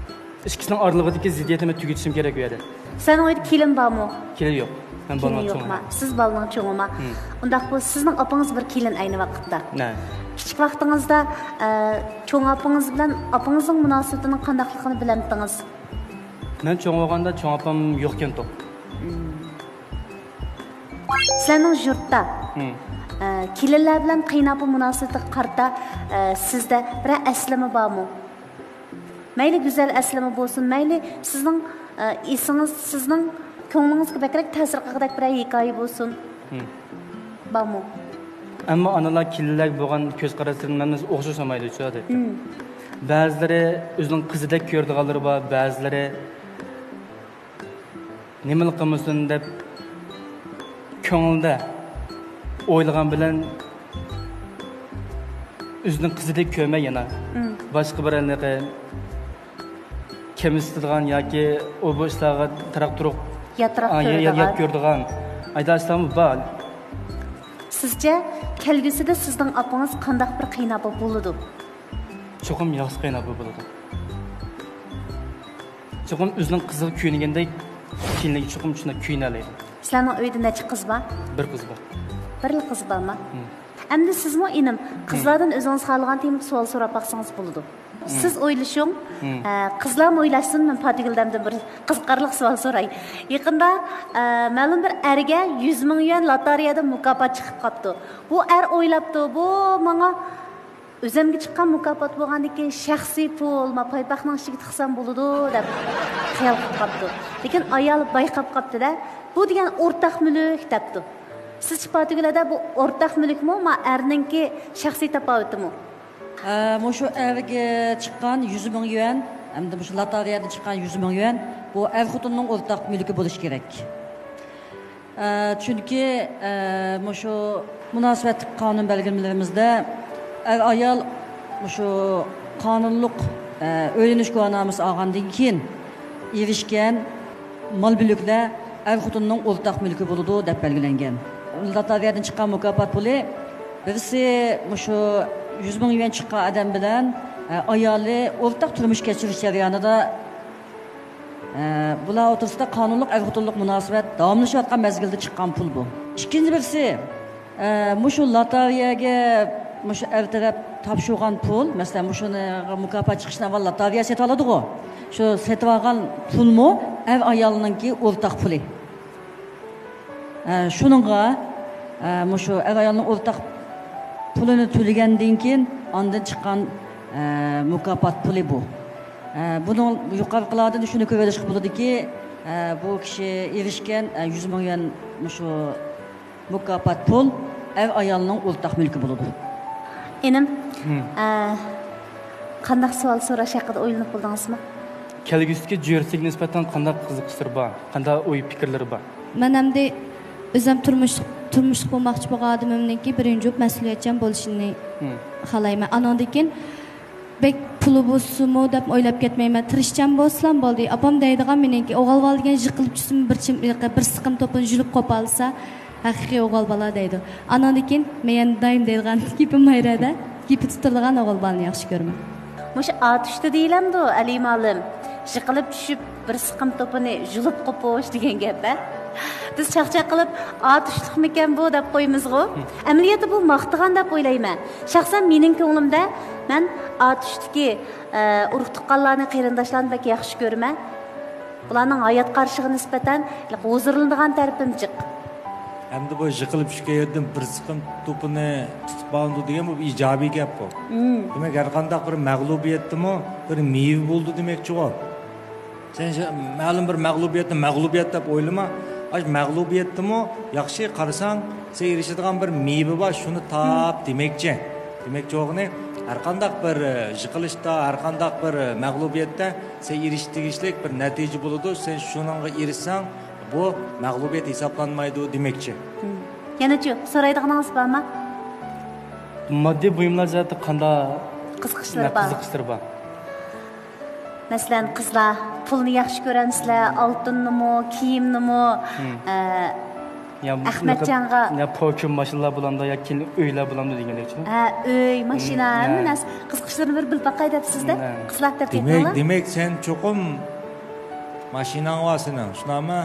ئىككىسىنىڭ ئارىلىقىدىكى زىددىيەتنى مەن تۈگىتىشىم كېرەك ئۇ يەردە. سەنىڭ ئۆيدە كېلىن بارمۇ؟ كېلىن يوق. مەن كېلىن بالىنىڭ يوقما؟ چوڭىمەن. سىز بالىنىڭ چوڭىما؟ ھىم. ئۇنداق بولسا سىزنىڭ ئاپىڭىز بىر كېلىن ئەينى ۋاقىتتا. نە؟ كىچىك ۋاقتىڭىزدا، ئە، چوڭ ئاپىڭىز بىلەن ئاپىڭىزنىڭ مۇناسىۋىتىنىڭ قانداقلىقىنى بىلەمتىڭىز؟ مەن چوڭ بولغاندا چوڭ ئاپام يوقكەنتۇق. ھىم. سىلەرنىڭ يۇرتتا، ھىم. ئە، كېلىنلەر بىلەن قېيىنئاپا مۇناسىۋىتىگە قارىتا، ئە، سىزدە بىرەر ئەسلىمە بارمۇ؟ مەيلى گۈزەل ئەسلىمە بولسۇن، مەيلى سىزنىڭ، ئە، ئېسىڭىز، سىزنىڭ كۆڭلىڭىزگە بەكرەك تەسىر قىلغۇدەك بىرەر ھېكايە بولسۇن. ھىم. بارمۇ؟ ئەمما ئانىلار كېلىنلەرگە بولغان كۆز قاراشلىرىنى ھەممىسى ئوخشاش بولمايدۇ، ئادەتتە. ھىم. بەزىلىرى ئۆزىنىڭ قىزىدەك كۆرىدىغانلىرى بار، بەزىلىرى نېمىلا قىلمىسۇن دەپ، كۆڭلىدە ئويلىغان بىلەن ئۆزىنىڭ قىزىدەك كۆرمەي يەنە. مم. باشقا بىر ھېلىقى كەمسىتىدىغان ياكى ئۇ بۇ ئىشلارغا تاراق-تۇرۇق، ياتراق ئا، يا-، يا-، كۆرىدىغان. يات كۆرىدىغان. ئايدا ئىشلارمۇ بار. سىزچە، كەلگۈسىدە سىزنىڭ ئاپىڭىز قانداق بىر قېيىنئاپا بولىدۇ؟ چوقۇم ياخشى قېيىنئاپا بولىدۇ. چوقۇم ئۆزىنىڭ قىزىغا كۆيۈنگەندەك كېيىنلىكى چوقۇم شۇنداق كۆيۈنەلەيدۇ. سىلەرنىڭ ئۆيدە نەچچە قىز بار؟ بىر قىز بار. بىرلا قىز بارما؟ ھىم. ئەمدى سىزمۇ ئىنىم، قىزلاردىن ئۆزىڭىز خالىغان تېمىدا سوئال سوراپ باقسىڭىز بولىدۇ. سىز ئويلىشىڭ، ئە، قىزلارمۇ ئويلاشسۇن، مەن پاتىگۈلدىن بىر قىزىقارلىق سوئال سوراي. يېقىندا، ئە، مەلۇم بىر ئەرگە يۈز مىڭ يۈەن لوتارېيەدىن مۇكاپات چىقىپ قاپتۇ. بۇ ئەر ئويلاپتۇ، بۇ ماڭا ئۆزۈمگە چىققان مۇكاپات بولغاندىن كېيىن شەخسىي پۇل، ما پايپاقنىڭ ئىچىگە تىقسام بولىدۇ دەپ خىيال قىلىپ قاپتۇ. لېكىن ئايالى بايقاپ قاپتۇ-دە، بۇ دېگەن ئورتاق مۈلۈك دەپتۇ. سىزچە پاتىگۈل ھەدە، بۇ ئورتاق مۈلۈكمۇ، ما ئەرنىڭكى شەخسىي تاپاۋىتىمۇ؟ ئە، مۇشۇ ئەرگە چىققان يۈز مىڭ يۈەن، ھەمدە مۇشۇ لاتارىيەدىن چىققان يۈز مىڭ يۈەن، بۇ ئەر-خوتۇننىڭ ئورتاق مۈلكى بولۇشى كېرەك. ئە، چۈنكى، ئە، مۇشۇ مۇناسىۋەتلىك قانۇن بەلگىلىمىلىرىمىزدە ئەر-ئايال مۇشۇ قانۇنلۇق، ئە، ئۆيلىنىش گۇۋاھنامىسى ئالغاندىن كېيىن ئېرىشكەن مال-مۈلۈكلەر ئەر-خوتۇننىڭ ئورتاق مۈلكى بولىدۇ، دەپ بەلگىلەنگەن. لاتارىيەدىن چىققان مۇكاپات پۇلى، بىرسى مۇشۇ يۈز مىڭ يۈەن چىققان ئادەم بىلەن، ئە، ئايالى ئورتاق تۇرمۇش كەچۈرۈش جەريانىدا، ئە، بۇلار ئوتتۇرىسىدا قانۇنلۇق ئەر-خوتۇنلۇق مۇناسىۋەت داۋاملىشىۋاتقان مەزگىلدە چىققان پۇل بۇ. ئىككىنچى بىرسى، ئە، مۇشۇ لاتارىيەگە مۇشۇ ئەر تەرەپ تاپشۇرغان پۇل، مەسىلەن، مۇشۇنى مۇكاپات چىقىشتىن ئاۋۋال لاتارىيە سېتىۋالىدىغۇ. شۇ سېتىۋالغان پۇلمۇ ئەر-ئايالنىڭكى ئورتاق پۇلى. ئە، شۇنىڭغا، ئە، مۇشۇ ئەر-ئايالنىڭ ئورتاق پۇلىنى تۆلىگەندىن كېيىن، ئاندىن چىققان، ئە، مۇكاپات پۇلى بۇ. ئە، بۇنىڭ يۇقىرىقىلاردىن شۇنى كۆرۈۋېلىشقا بولىدۇكى، ئە، بۇ كىشى ئېرىشكەن، ئە، يۈز مىڭ يۈەن مۇشۇ مۇكاپات پۇل ئەر-ئايالنىڭ ئورتاق مۈلكى بولىدۇ. ئىنىم، ئە، قانداق سوئال سوراش ھەققىدە ئويلىنىپ بولدىڭىزمۇ؟ كەلگۈسىدىكى جۆرىسىگە نىسبەتەن قانداق قىزىقىشلىرى بار؟ قانداق ئوي پىكىرلىرى بار؟ مەن ئەمدى ئۆزۈم تۇرمۇش، تۇرمۇشلۇق بولماقچى بولغان ئادىمىمنىڭكى بىرىنچى بولۇپ مەسئۇلىيەتچان بولۇشىنى خالايمەن. ئانىڭدىن كېيىن بەك پۇلى بولسىمۇ دەپ ئويلاپ كەتمەيمەن. تىرىشچان بولسىلام بولدى. ئاپام دەيدىغان مېنىڭكى، ئوغۇل بالا دېگەن يىقىلىپ چۈشسىمۇ بىر چىم-، بىر سىقىم توپىنى يۇلۇپ قوپالىسا، ھەقىقىي ئوغۇل بالا دەيدۇ. ئانىڭدىن كېيىن مەن يەنە دائىم دەيدىغان گېپىم مايرەدە، گېپى تۇتۇلىدىغان ئوغۇل بالىنى ياخشى كۆرىمەن. مۇشۇ ئاتۇشتا دېيىلەمدۇ، ئەلى مالىم؟ يىقىلىپ چۈشۈپ، بىر سىقىم توپىنى يۇلۇپ قوپۇش دېگەن گەپ، ھە؟ بىز چاقچاق قىلىپ، ئاتۇشلۇقمىكەن بۇ دەپ قويىمىزغۇ. ئەمەلىيەتتە بۇ ماختىغان دەپ ئويلايمەن. شەخسەن مېنىڭ كۆڭلۈمدە، مەن ئاتۇشتىكى، ئە، ئۇرۇق-تۇغقانلارنى، قېرىنداشلارنى بەك ياخشى كۆرىمەن. بۇلارنىڭ ھايات قارىشىغا نىسبەتەن ھۇزۇرلىنىدىغان تەرىپىم جىق. ئەمدى بۇ يىقىلىپ چۈشكەن يەردىن بىر سىقىم توپىنى تۇتۇپ ئالىدۇ دېگەن بۇ ئىجابىي گەپ بۇ. دېمەك، ھەر قانداق بىر مەغلۇبىيەتتىمۇ بىر مېۋە بولىدۇ دېمەكچىغۇ. سەن شۇ مەلۇم بىر مەغلۇبىيەتنى مەغلۇبىيەت دەپ ئويلىما. ئاشۇ مەغلۇبىيەتتىمۇ ياخشى قارىساڭ، سەن ئېرىشىدىغان بىر مېۋە بار، شۇنى تاپ دېمەكچى. دېمەكچى بولغىنى، ھەر قانداق بىر، ئە، يىقىلىشتا، ھەر قانداق بىر، ئە، مەغلۇبىيەتتە سەن ئېرىشىش تېگىشلىك بىر نەتىجە بولىدۇ. سەن شۇنىڭغا ئېرىشسەڭ، بۇ مەغلۇبىيەت ھېسابلانمايدۇ دېمەكچى. يەنىچۇ، سورايدىغىنىڭىز بارمۇ؟ ماددىي بۇيۇملار جەھەتتە قانداق قىزىقىشلىرى بار؟ قىزىقىشلىرى بار. مەسىلەن، قىزلار پۇلنى ياخشى كۆرەمسىلەر، ئالتۇننىمۇ، كىيىمنىمۇ، ئە، يا ئەخمەتجانغا يا پوكىيو ماشىنىلار بولامدۇ، يا كېلىن ئۆيلەر بولامدۇ دېگەندەكچۇ. ھە، ئۆي، ماشىنا، ھەممە نەرسە. قىزىقىشلىرىنى بىر بىلىپ باقاي دەپسىز-دە. قىزلار دەپ دېمەك، دېمەك، سەن چوقۇم ماشىناڭ بار سېنىڭ، شۇنداقمۇ؟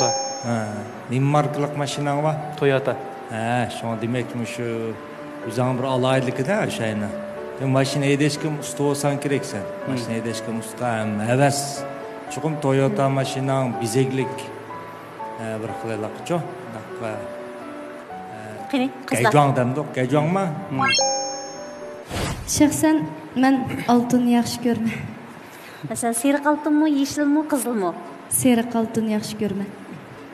بار. ھە، نېمە ماركىلىق ماشىناڭ بار؟ تويوتا. ھە، شۇڭا دېمەك، مۇشۇ ئۆزۈڭ بىر ئالاھىدىلىكى-دە ئاشۇ ئەينى. ماشىنا ھەيدەشكىمۇ ئۇستا بولساڭ كېرەك سەن. ماشىنا ھەيدەشكىمۇ ئۇستا ھەم ھەۋەس. چوقۇم تويوتا ماشىناڭ بېزەكلىك. ھە، بىر خىل ھېلىقىچۇ. قېنى، قىزلار. گەجۇاڭ دەمدۇق، گەجۇاڭما؟ شەخسەن مەن ئالتۇننى ياخشى كۆرىمەن. مەسىلەن، سېرىق ئالتۇنمۇ، يېشىلمۇ، قىزىلمۇ؟ سېرىق ئالتۇننى ياخشى كۆرىمەن.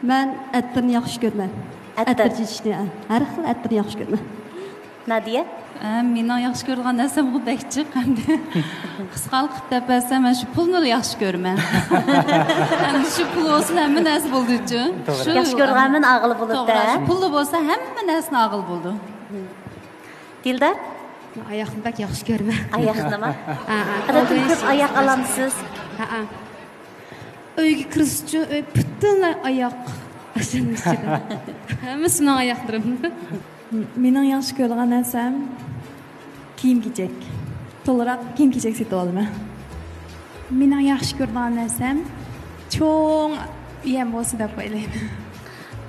مەن ئەتىرنى ياخشى كۆرىمەن. ئەتىر. ئەتىر چېچىشنى، ھە. ھەر خىل ئەتىرنى ياخشى كۆرىمەن. نادىيە؟ ئە، مېنىڭ ياخشى كۆرىدىغان نەرسەم بۇ بەك جىق ئەمدى. قىسقارتىپ دەپ بەرسەم، مەن شۇ پۇلنىلا ياخشى كۆرىمەن. ئەمدى شۇ پۇل بولسىلا ھەممە نەرسە بولىدۇچۇ. توغرا. شۇ ياخشى كۆرىدىغان ھەممىنى ئالغىلى بولىدۇ. توغرا، شۇ پۇللا بولسا ھەممە نەرسىنى ئالغىلى بولىدۇ. دىلدار؟ ئاياقنى بەك ياخشى كۆرىمەن. ئاياقنىما؟ ھە، ھە. ئادەتتە كۆپ ئاياق ئالامسىز؟ ھە، ھە. ئۆيگە كىرسىچۇ، ئۆي پۈتۈنلەي ئاياق. ئاشۇنىڭ ئىچىدە. ھەممىسى مېنىڭ ئاياقلىرىم. مېنىڭ ياخشى كۆرىدىغان نەرسەم كىيىم-كېچەك. تولىراق كىيىم-كېچەك سېتىۋالىمەن. مېنىڭ ياخشى كۆرىدىغان نەرسەم چوڭ ئۆيەم بولسا دەپ ئويلايمەن.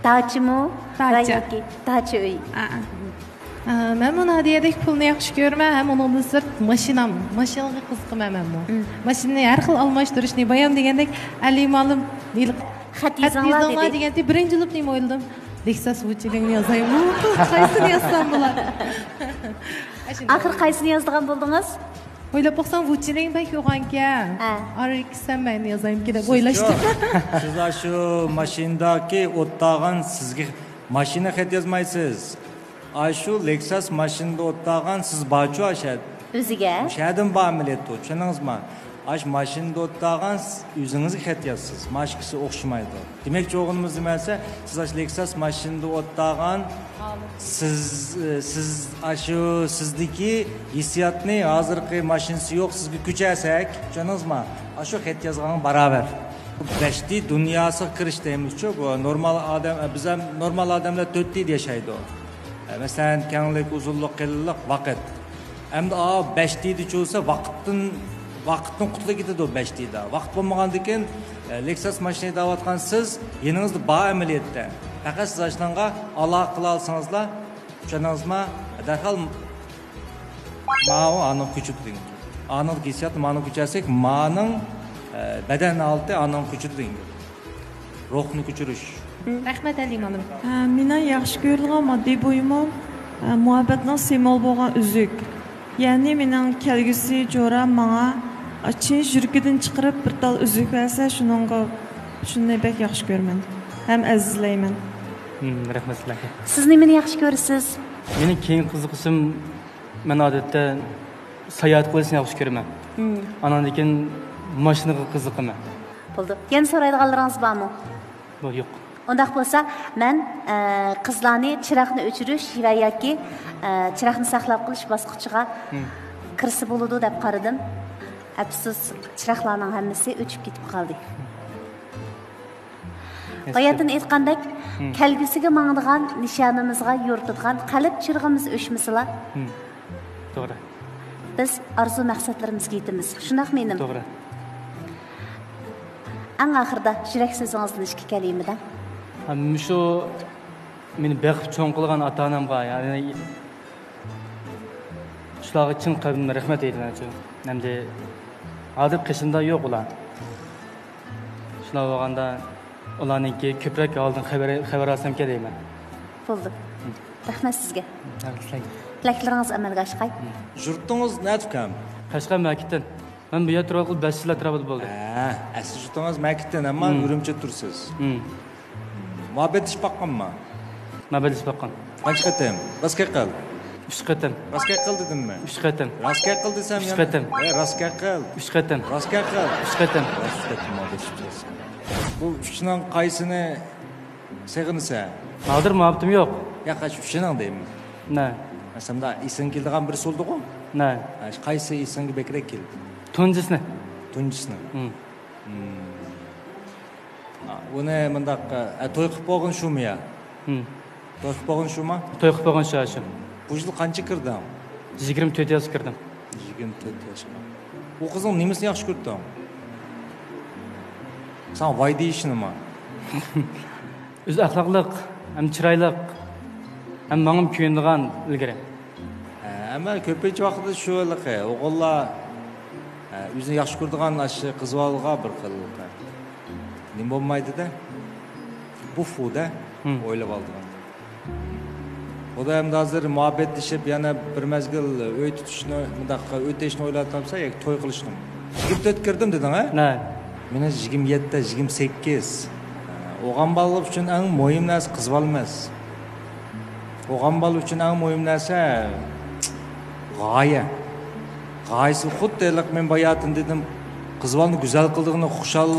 داچىمۇ؟ داچا. ياكى داچا ئۆي. ئا، ئا. ئە، مەنمۇ نادىيەدەك پۇلنى ياخشى كۆرىمەن ھەم ئۇنىڭدىن سىرت ماشىنام، ماشىنىغا قىزىقىمەن مەنمۇ. مم. ماشىنىنى ھەر خىل ئالماشتۇرۇشنى، بايام دېگەندەك، ئەلى مالىم ھېلىقى خەت خەت يېزىڭلار يېزىڭلار دېدى. دېگەندىكىن بىرىنچى بولۇپ نېمە ئويلىدىم؟ لېكساس ۋۇچىلىڭنى يازايمۇ؟ قايسىنى يازسام بولار؟ ئاشۇنداق. ئاخىر قايسىنى يازىدىغان بولدىڭىز؟ ئويلاپ باقسام، ۋۇچىلىڭ بەك يوغانكەن. ھە. ئارىكسەن مەن يازايمىكىن دەپ ئويلاشتىم. سىز شۇ ماشىنىدىكى ئولتۇرغان سىزگە ماشىنا خەت يازمايسىز. ئاشۇ لېكساس ماشىنىدا ئولتۇرغان سىز بارچۇ ئاشەد. ئۆزىگە. شەدىن بار مىللەت ئۇ، چۈشەندىڭىزمۇ؟ ئاش ماشىنىدا ئولتۇرغان ئۆزىڭىزگە خەت يازسىز. ماشىكىسى ئوخشىمايدۇ. دېمەكچى بولغىنىمىز نېمە دېسە، سىز ئاشۇ لېكساس ماشىنىدا ئولتۇرغان، سىز، سىز ئاشۇ سىزدىكى ھېسسىياتنى، ھازىرقى ماشىنىسى يوق سىزگە كۆچۈرسەك، چۈشەندىڭىزمۇ؟ ئاشۇ خەت يازغانغا باراۋەر. بەش دى دۇنياسىغا كىرىش دەيمىزچۇ، بۇ نورمال ئادەم، بىز ھەم نورمال ئادەملەر تۆت دىدا ياشايدۇ. مەسىلەن، كەڭلىك، ئۇزۇنلۇق، قېلىنلىق، ۋاقىت. ئەمدى ئاۋۇ بەش دىدا چۈشسە، ۋاقىتتىن، ۋاقىتتىن قۇتۇلۇپ كېتىدۇ بەش دىدا. ۋاقىت بولمىغاندىكىن، ئە، لېكساس ماشىنا ھەيدەۋاتقان سىز يېنىڭىزدا بار ئەمەلىيەتتە. پەقەت سىز ئاشۇنىڭغا ئالاقە قىلالىسىڭىزلا، چۈشەندىڭىزمۇ؟ دەرھال ماۋۇ ئانىڭ كۆچۈپ دېگەن. ئانىڭ ھېسسىياتى مانىڭ كۆچەرسەك، مانىڭ، ئە، بەدەن ھالىتى ئانىڭ كۆچىدۇ دېگەن گەپ. روھنى كۆچۈرۈش. رەھمەت، ھەلىمە خانىم. ھە، مېنىڭ ياخشى كۆرىدىغان ماددىي بۇيۇمۇم، ھە، مۇھەببەتنىڭ سىمۋولى بولغان ئۈزۈك. يەنى مېنىڭ كەلگۈسى جورام ماڭا چىن يۈرىكىدىن چىقىرىپ بىر تال ئۈزۈك بەرسە، شۇنىڭغا، شۇنى بەك ياخشى كۆرىمەن ھەم ئەزىزلەيمەن. ھىم، رەھمەت سىلەرگە. سىز نېمىنى ياخشى كۆرىسىز؟ مېنىڭ كېيىنكى قىزىقىشىم، مەن ئادەتتە ساياھەت قىلىشنى ياخشى كۆرىمەن. ھىم. ئاناندىن كېيىن ماشىنىغا قىزىقىمەن. بولدى. يەنە سورايدىغانلىرىڭىز بارمۇ؟ بۇ يوق. ئۇنداق بولسا، مەن، ئە، قىزلارنى چىراغنى ئۆچۈرۈش ۋە ياكى، ئە، چىراغنى ساقلاپ قېلىش باسقۇچىغا ھىم. كىرسە بولىدۇ دەپ قارىدىم. ئەپسۇس، چىراغلارنىڭ ھەممىسى ئۆچۈپ كېتىپ قالدى. ھىم. باياتىن ئېيتقاندەك، ھىم. كەلگۈسىگە ماڭىدىغان، نىشانىمىزغا يورۇتىدىغان قەلب چىرىغىمىز ئۆچمىسىلا، ھىم. توغرا. بىز ئارزۇ مەقسەتلىرىمىزگە يېتىمىز. شۇنداقمۇ، ئىنىم؟ توغرا. ئەڭ ئاخىرىدا يۈرەك سۆزىڭىزدىن ئىككى كەلىمە دەڭ. ھە، مۇشۇ مېنى بېقىپ چوڭ قىلغان ئاتا-ئانامغا، يەنى شۇلارغا چىن قەلبىمدىن رەھمەت ئېيتىمەن شۇ. ئەمدى ھازىر قېشىمدا يوق ئۇلار. شۇنداق بولغاندا، ئۇلارنىڭكى كۆپرەك ھالىدىن خەۋەر، خەۋەر ئالسامكەن دەيمەن. بولدى. رەھمەت سىزگە. رەھمەت سىلەرگە. تىلەكلىرىڭىز ئەمەلگە ئاشقاي. يۇرتىڭىز نەدە ئۇكام؟ قەشقەر مەكىتتىن. مەن بۇ يەردە تۇرۇۋالغىلى بەش يىل ئەتراپىدا بولدى. ھە، ئەسلى يۇرتىڭىز مەكىتتىن، ئەمما ھىم. ئۈرۈمچىدە تۇرىسىز. ھىم. مۇھەببەتلىشىپ باققانما؟ مۇھەببەتلىشىپ باققان. قانچە قېتىم؟ راست گەپ قىل. ئۈچ قېتىم. راست گەپ قىل دېدىممۇ؟ ئۈچ قېتىم. راست گەپ قىل دېسەم ئۈچ يەنە. قېتىم. ئە، راست گەپ قىل. ئۈچ قېتىم. راست گەپ قىل. ئۈچ قېتىم. راست ئۈچ قېتىم مۇھەببەتلىشىپ تۇرىسەن. بۇ ئۈچنىڭ قايسىنى سېغىنىسەن؟ ھازىر مۇھەببىتىم يوق. ياق، ئاشۇ ئۈچىنىڭ دەيمەن. نە؟ مەسىلەن، ئېسىڭگە كېلىدىغان بىرسى بولدىغۇ؟ نە؟ ئاشۇ قايسى ئېسىڭگە بەكرەك كېلىدۇ؟ تۇنجىسىنى. تۇنجىسىنى. ھىم. ھىم. ھا، ئۇنى مۇنداق، ئە، توي قىلىپ بولغىنى شۇمۇ يا؟ ھىم. توي قىلىپ بولغىنى شۇما؟ توي قىلىپ بولغىنى شۇ، شۇ. بۇ يىل قانچە كىردىڭ؟ يىگىرمە تۆت ياشقا كىردىم. يىگىرمە تۆت ياشقا. ئۇ قىزنىڭ نېمىسىنى ياخشى كۆردۈڭ؟ ساڭا ۋاي دېيىشىنىما؟ ئۆزى ئەخلاقلىق، ھەم چىرايلىق، ھەم ماڭىمۇ كۆيۈنىدىغان ئىلگىرى. ھە، ئەمما كۆپىنچە ۋاقىتتا شۇ ھېلىقى ئوغۇللار، ھە، ئۆزىنى ياخشى كۆرىدىغان ئاشۇ قىز بالىغا بىر خىل نېمە بولمايدۇ-دە. بۇ فۇ-دە، ھىم. ئويلاۋالىدىغان. خۇدايىم، ھازىر مۇھەببەتلىشىپ، يەنە بىر مەزگىل ئۆي تۇتۇشنى، مۇنداق ئۆتۈشنى ئويلاۋاتامسەن ياكى توي قىلىشنىمۇ؟ يىگىرمە تۆت كىردىم دېدىڭ، ھە؟ نە؟ مېنىڭ يىگىرمە يەتتە، يىگىرمە سەككىز. ئوغان بالىلار ئۈچۈن ئەڭ مۇھىم نەرسە قىز بالا ئەمەس. ئوغان بالا ئۈچۈن ئەڭ مۇھىم نەرسە غايە. غايىسى خۇددى ھېلىقى مەن باياتىن دېدىم، قىز بالىنى گۈزەل قىلىدىغىنى خۇشال،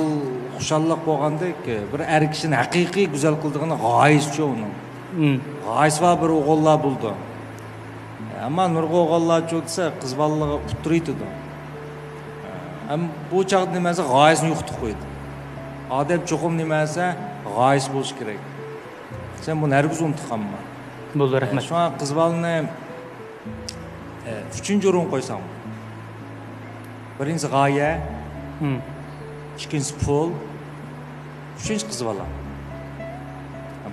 خۇشاللىق بولغاندەك، بىر ئەر كىشىنى ھەقىقىي گۈزەل قىلىدىغىنى غايىسىچۇ ئۇنىڭ. ھىم. غايىسى بار بىر ئوغۇللار بولىدۇ. ئەمما نۇرغۇن ئوغۇللارچۇ دېسە، قىز بالىلارغا ئۇتتۇرۇۋېتىدۇ. ئەم، بۇ چاغدا نېمە دېسە، غايىسىنى يوقىتىپ قويىدۇ. ئادەم چوقۇم نېمە دېسە، غايىسى بولۇشى كېرەك. سەن بۇنى ھەرگىز ئۇنتۇپ قالما. بولدى، رەھمەت. شۇڭا قىز بالىنى، ئە، ئۈچىنچى ئورۇنغا قويساڭ. بىرىنچىسى غايە، ھىم. ئىككىنچىسى پۇل، ئۈچىنچى قىز بالا.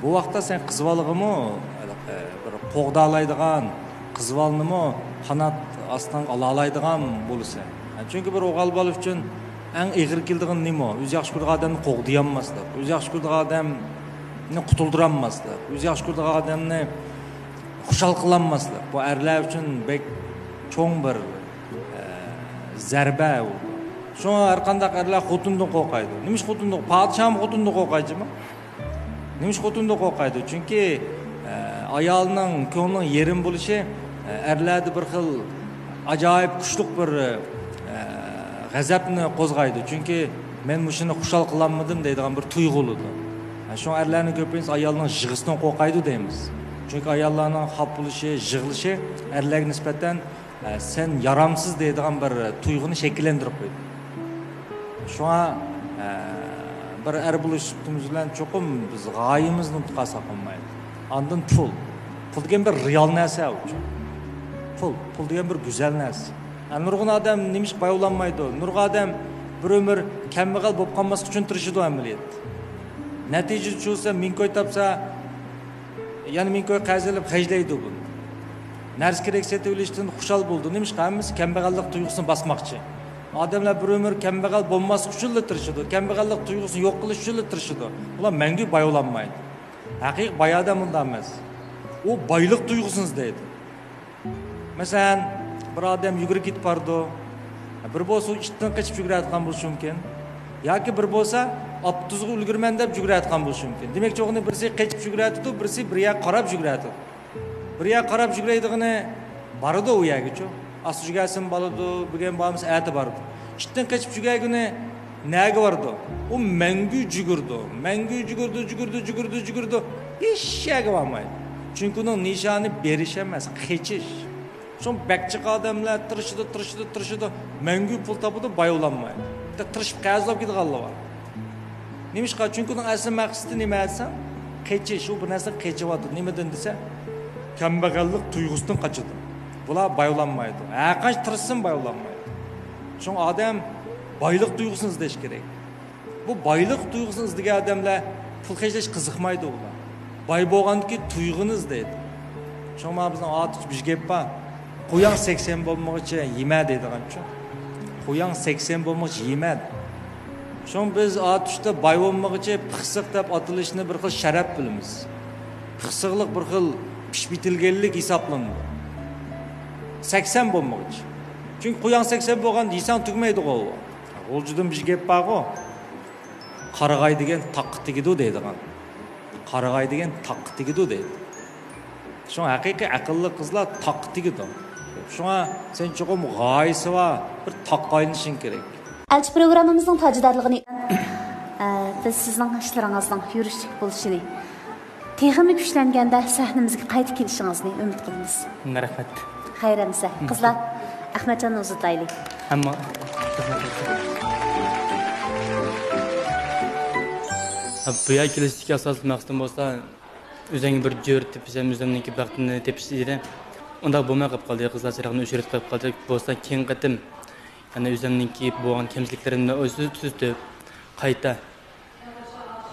بۇ ۋاقىتتا سەن قىز بالىغىمۇ، ئە، بىر قوغدالايدىغان، قىز بالىنىمۇ قانات ئاستىڭغا ئالالايدىغان بولىسەن. چۈنكى بىر ئوغۇل بالا ئۈچۈن ئەڭ ئېغىر كېلىدىغىنى نېمە؟ ئۆزى ياخشى كۆرىدىغان ئادەمنى قوغدىيالماسلىق، ئۆزى ياخشى كۆرىدىغان ئادەمنى قۇتۇلدۇرالماسلىق، ئۆزى ياخشى كۆرىدىغان ئادەمنى خۇشال قىلالماسلىق. بۇ ئەرلەر ئۈچۈن بەك چوڭ بىر، ئە، زەربە بولىدۇ. شۇڭا ھەر قانداق ئەرلەر خوتۇندىن قورقايدۇ. نېمىشقا خوتۇندىن؟ پادىشاھمۇ خوتۇندىن قورقايدۇ جۇمۇ. نېمىشقا خوتۇندىن قورقايدۇ؟ چۈنكى، ئە، ئايالنىڭ كۆڭلىنىڭ يېرىم بولۇشى، ئە، ئەرلەردە بىر خىل ئاجايىپ كۈچلۈك بىر، ئە، غەزەپنى قوزغايدۇ. چۈنكى مەن مۇشۇنى خۇشال قىلالمىدىم دەيدىغان بىر تۇيغۇ بولىدۇ. ئە، شۇڭا ئەرلەرنىڭ كۆپىنچىسى ئايالنىڭ يىغىسىدىن قورقايدۇ دەيمىز. چۈنكى ئاياللارنىڭ خاپا بولۇشى، يىغلىشى ئەرلەرگە نىسبەتەن، ئە، سەن يارامسىز دەيدىغان بىر تۇيغۇنى شەكىللەندۈرۈپ قويىدۇ. شۇڭا، ئە، بىر ئەر بولۇش سۈپىتىمىز بىلەن چوقۇم بىز غايىمىزنى ئۇنتۇپ قالساق بولمايدۇ. ئاندىن پۇل. پۇل دېگەن بىر رېئال نەرسە ئۇ. پۇل، پۇل دېگەن بىر گۈزەل نەرسە. ئە، نۇرغۇن ئادەم نېمىشقا باي بولالمايدۇ؟ نۇرغۇن ئادەم بىر ئۆمۈر كەمبەغەل بولۇپ قالماسلىق ئۈچۈن تىرىشىدۇ ئەمەلىيەتتە. نەتىجىدە چۈشۈرسە، مىڭ كوي تاپسا، يەنە مىڭ كوي قەرز ئېلىپ خەجلەيدۇ بۇنى. نەرسە كېرەك سېتىۋېلىشتىن خۇشال بولىدۇ. نېمىشقا؟ ھەممىسى كەمبەغەللىك تۇيغۇسىنى باسماقچى. ئادەملەر بىر ئۆمۈر كەمبەغەل بولماسلىق ئۈچۈنلا تىرىشىدۇ. كەمبەغەللىك تۇيغۇسىنى يوق قىلىش ئۈچۈنلا تىرىشىدۇ. ئۇلار مەڭگۈ باي بولالمايدۇ. ھەقىقىي باي ئادەم ئۇنداق ئەمەس. ئۇ بايلىق تۇيغۇسىنى ئىزدەيدۇ. مەسىلەن، بىر ئادەم يۈگۈرۈپ كېتىپ بارىدۇ. بىر بولسا ئۇ ئىتتىن قېچىپ يۈگۈرۈۋاتقان بولۇشى مۇمكىن. ياكى بىر بولسا ئاپتوبۇسقا ئۈلگۈرىمەن دەپ يۈگۈرۈۋاتقان بولۇشى مۇمكىن. دېمەكچى بولغىنى، بىرسى قېچىپ يۈگۈرۈۋاتىدۇ، بىرسى بىر يەرگە قاراپ يۈگۈرۈۋاتىدۇ. بىر يەرگە قاراپ يۈگۈرەيدىغىنى بارىدۇ ئۇ يەرگىچۇ. ئاستا يۈگۈرسىمۇ بولىدۇ، بۈگۈن بارمىسا ئەتە بارىدۇ. ئىتتىن قېچىپ يۈگۈرگىنى نەگە بارىدۇ؟ ئۇ مەڭگۈ يۈگۈرىدۇ. مەڭگۈ يۈگۈرىدۇ، يۈگۈرىدۇ، يۈگۈرىدۇ، يۈگۈرىدۇ. ھېچ يەرگە بارمايدۇ. چۈنكى ئۇنىڭ نىشانى بېرىش ئەمەس، قېچىش. شۇڭا بەك جىق ئادەملەر تىرىشىدۇ، تىرىشىدۇ، تىرىشىدۇ. مەڭگۈ پۇل تاپىدۇ، باي بولالمايدۇ. بىر تىرىشىپ قەرزلەپ كېتىدىغانلار بار. نېمىشقا؟ چۈنكى ئۇنىڭ ئەسلى مەقسىتى نېمە دېسەڭ، قېچىش. ئۇ بىر نەرسىدىن قېچىۋاتىدۇ. نېمىدىن دېسە، كەمبەغەللىك تۇيغۇسىدىن قاچىدۇ. بۇلار باي بولالمايدۇ. ھەرقانچە تىرىشسىمۇ باي بولالمايدۇ. شۇڭا ئادەم بايلىق تۇيغۇسىنى ئىزدەش كېرەك. بۇ بايلىق تۇيغۇسىنى ئىزدىگەن ئادەملەر پۇل خەجلەشكە قىزىقمايدۇ ئۇلار. باي بولغاندىكى تۇيغۇنى ئىزدەيدۇ. شۇڭا بىزنىڭ ئاتۇشتا بىر گەپ بار. «قوياڭ سەكسەن بولمىغۇچە يېمە» دەيدىغانچۇ. «قوياڭ سەكسەن بولمىغۇچە يېمە». شۇڭا بىز ئاتۇشتا باي بولمىغۇچە پىخسىق دەپ ئاتىلىشىنى بىر خىل شەرەپ بىلىمىز. پىخسىقلىق بىر خىل پىشىپ يېتىلگەنلىك ھېسابلىنىدۇ. سەكسەن بولمىغۇچە. چۈنكى قوياڭ سەكسەن بولغاندا يېسەڭ تۈگىمەيدىغۇ ئۇ. غۇلجىدىن بىر گەپ بارغۇ، «قارىغاي دېگەن تاغقا تېگىدۇ» دەيدىغان. «قارىغاي دېگەن تاغقا تېگىدۇ» دەيدۇ. شۇڭا ھەقىقىي ئەقىللىق قىزلار تاغقا تېگىدۇ. شۇڭا سەن چوقۇم غايىسى بار بىر تاغقا ئايلىنىشىڭ كېرەك. ئەلچى پروگراممىمىزنىڭ تاجىدارلىقىنى، ئە، بىز سىزنىڭ ئىشلىرىڭىزنىڭ يۈرۈشلۈك بولۇشىنى، تېخىمۇ كۈچلەنگەندە سەھنىمىزگە قايتا كېلىشىڭىزنى ئۈمىد قىلىمىز. رەھمەت. خەير ئەمىسە، قىزلار، ئەخمەتجاننى ئۇزىتايلى. ئەمما بۇ يەرگە كېلىشتىكى ئاساسلىق مەقسىتىم بولسا، ئۆزۈڭگە بىر جۆرە تېپىسەن، ئۆزۈڭنىڭكى بەختىنى تېپىش ئىدى. ئۇنداق بولماي قېلىپ قالدى، قىزلار سېرىقنى ئۆچۈرۈپ قېلىپ قالدى. بولسا كېيىنقى قېتىم يەنە ئۆزۈمنىڭكى بولغان كەمچىلىكلىرىمنى ئۆزى تۈزىتىپ، قايتا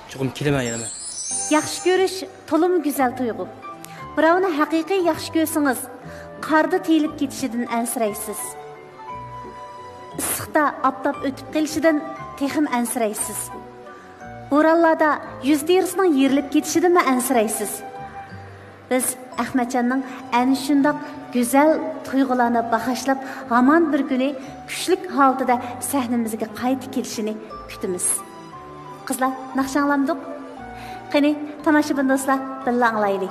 چوقۇم كېلىمەن يەنە مەن. ياخشى كۆرۈش تولىمۇ گۈزەل تۇيغۇ. بىراۋنى ھەقىقىي ياخشى كۆرسىڭىز، قاردا تېيىلىپ كېتىشىدىن ئەنسىرەيسىز. ئىسسىقتا ئاپتاپ ئۆتۈپ قېلىشىدىن تېخىمۇ ئەنسىرەيسىز. بورانلاردا يۈز تېرىسىنىڭ يېرىلىپ كېتىشىدىنمۇ ئەنسىرەيسىز. بىز ئەخمەتجاننىڭ ئەنە شۇنداق گۈزەل تۇيغۇلارنى باھاشلاپ، ھامان بىر كۈنى كۈچلۈك ھالىتىدە سەھنىمىزگە قايتا كېلىشىنى كۈتىمىز. قىزلار، ناخشا ئاڭلامدۇق؟ قېنى، تاماشىبىن دوستلار، بىللە ئاڭلايلى.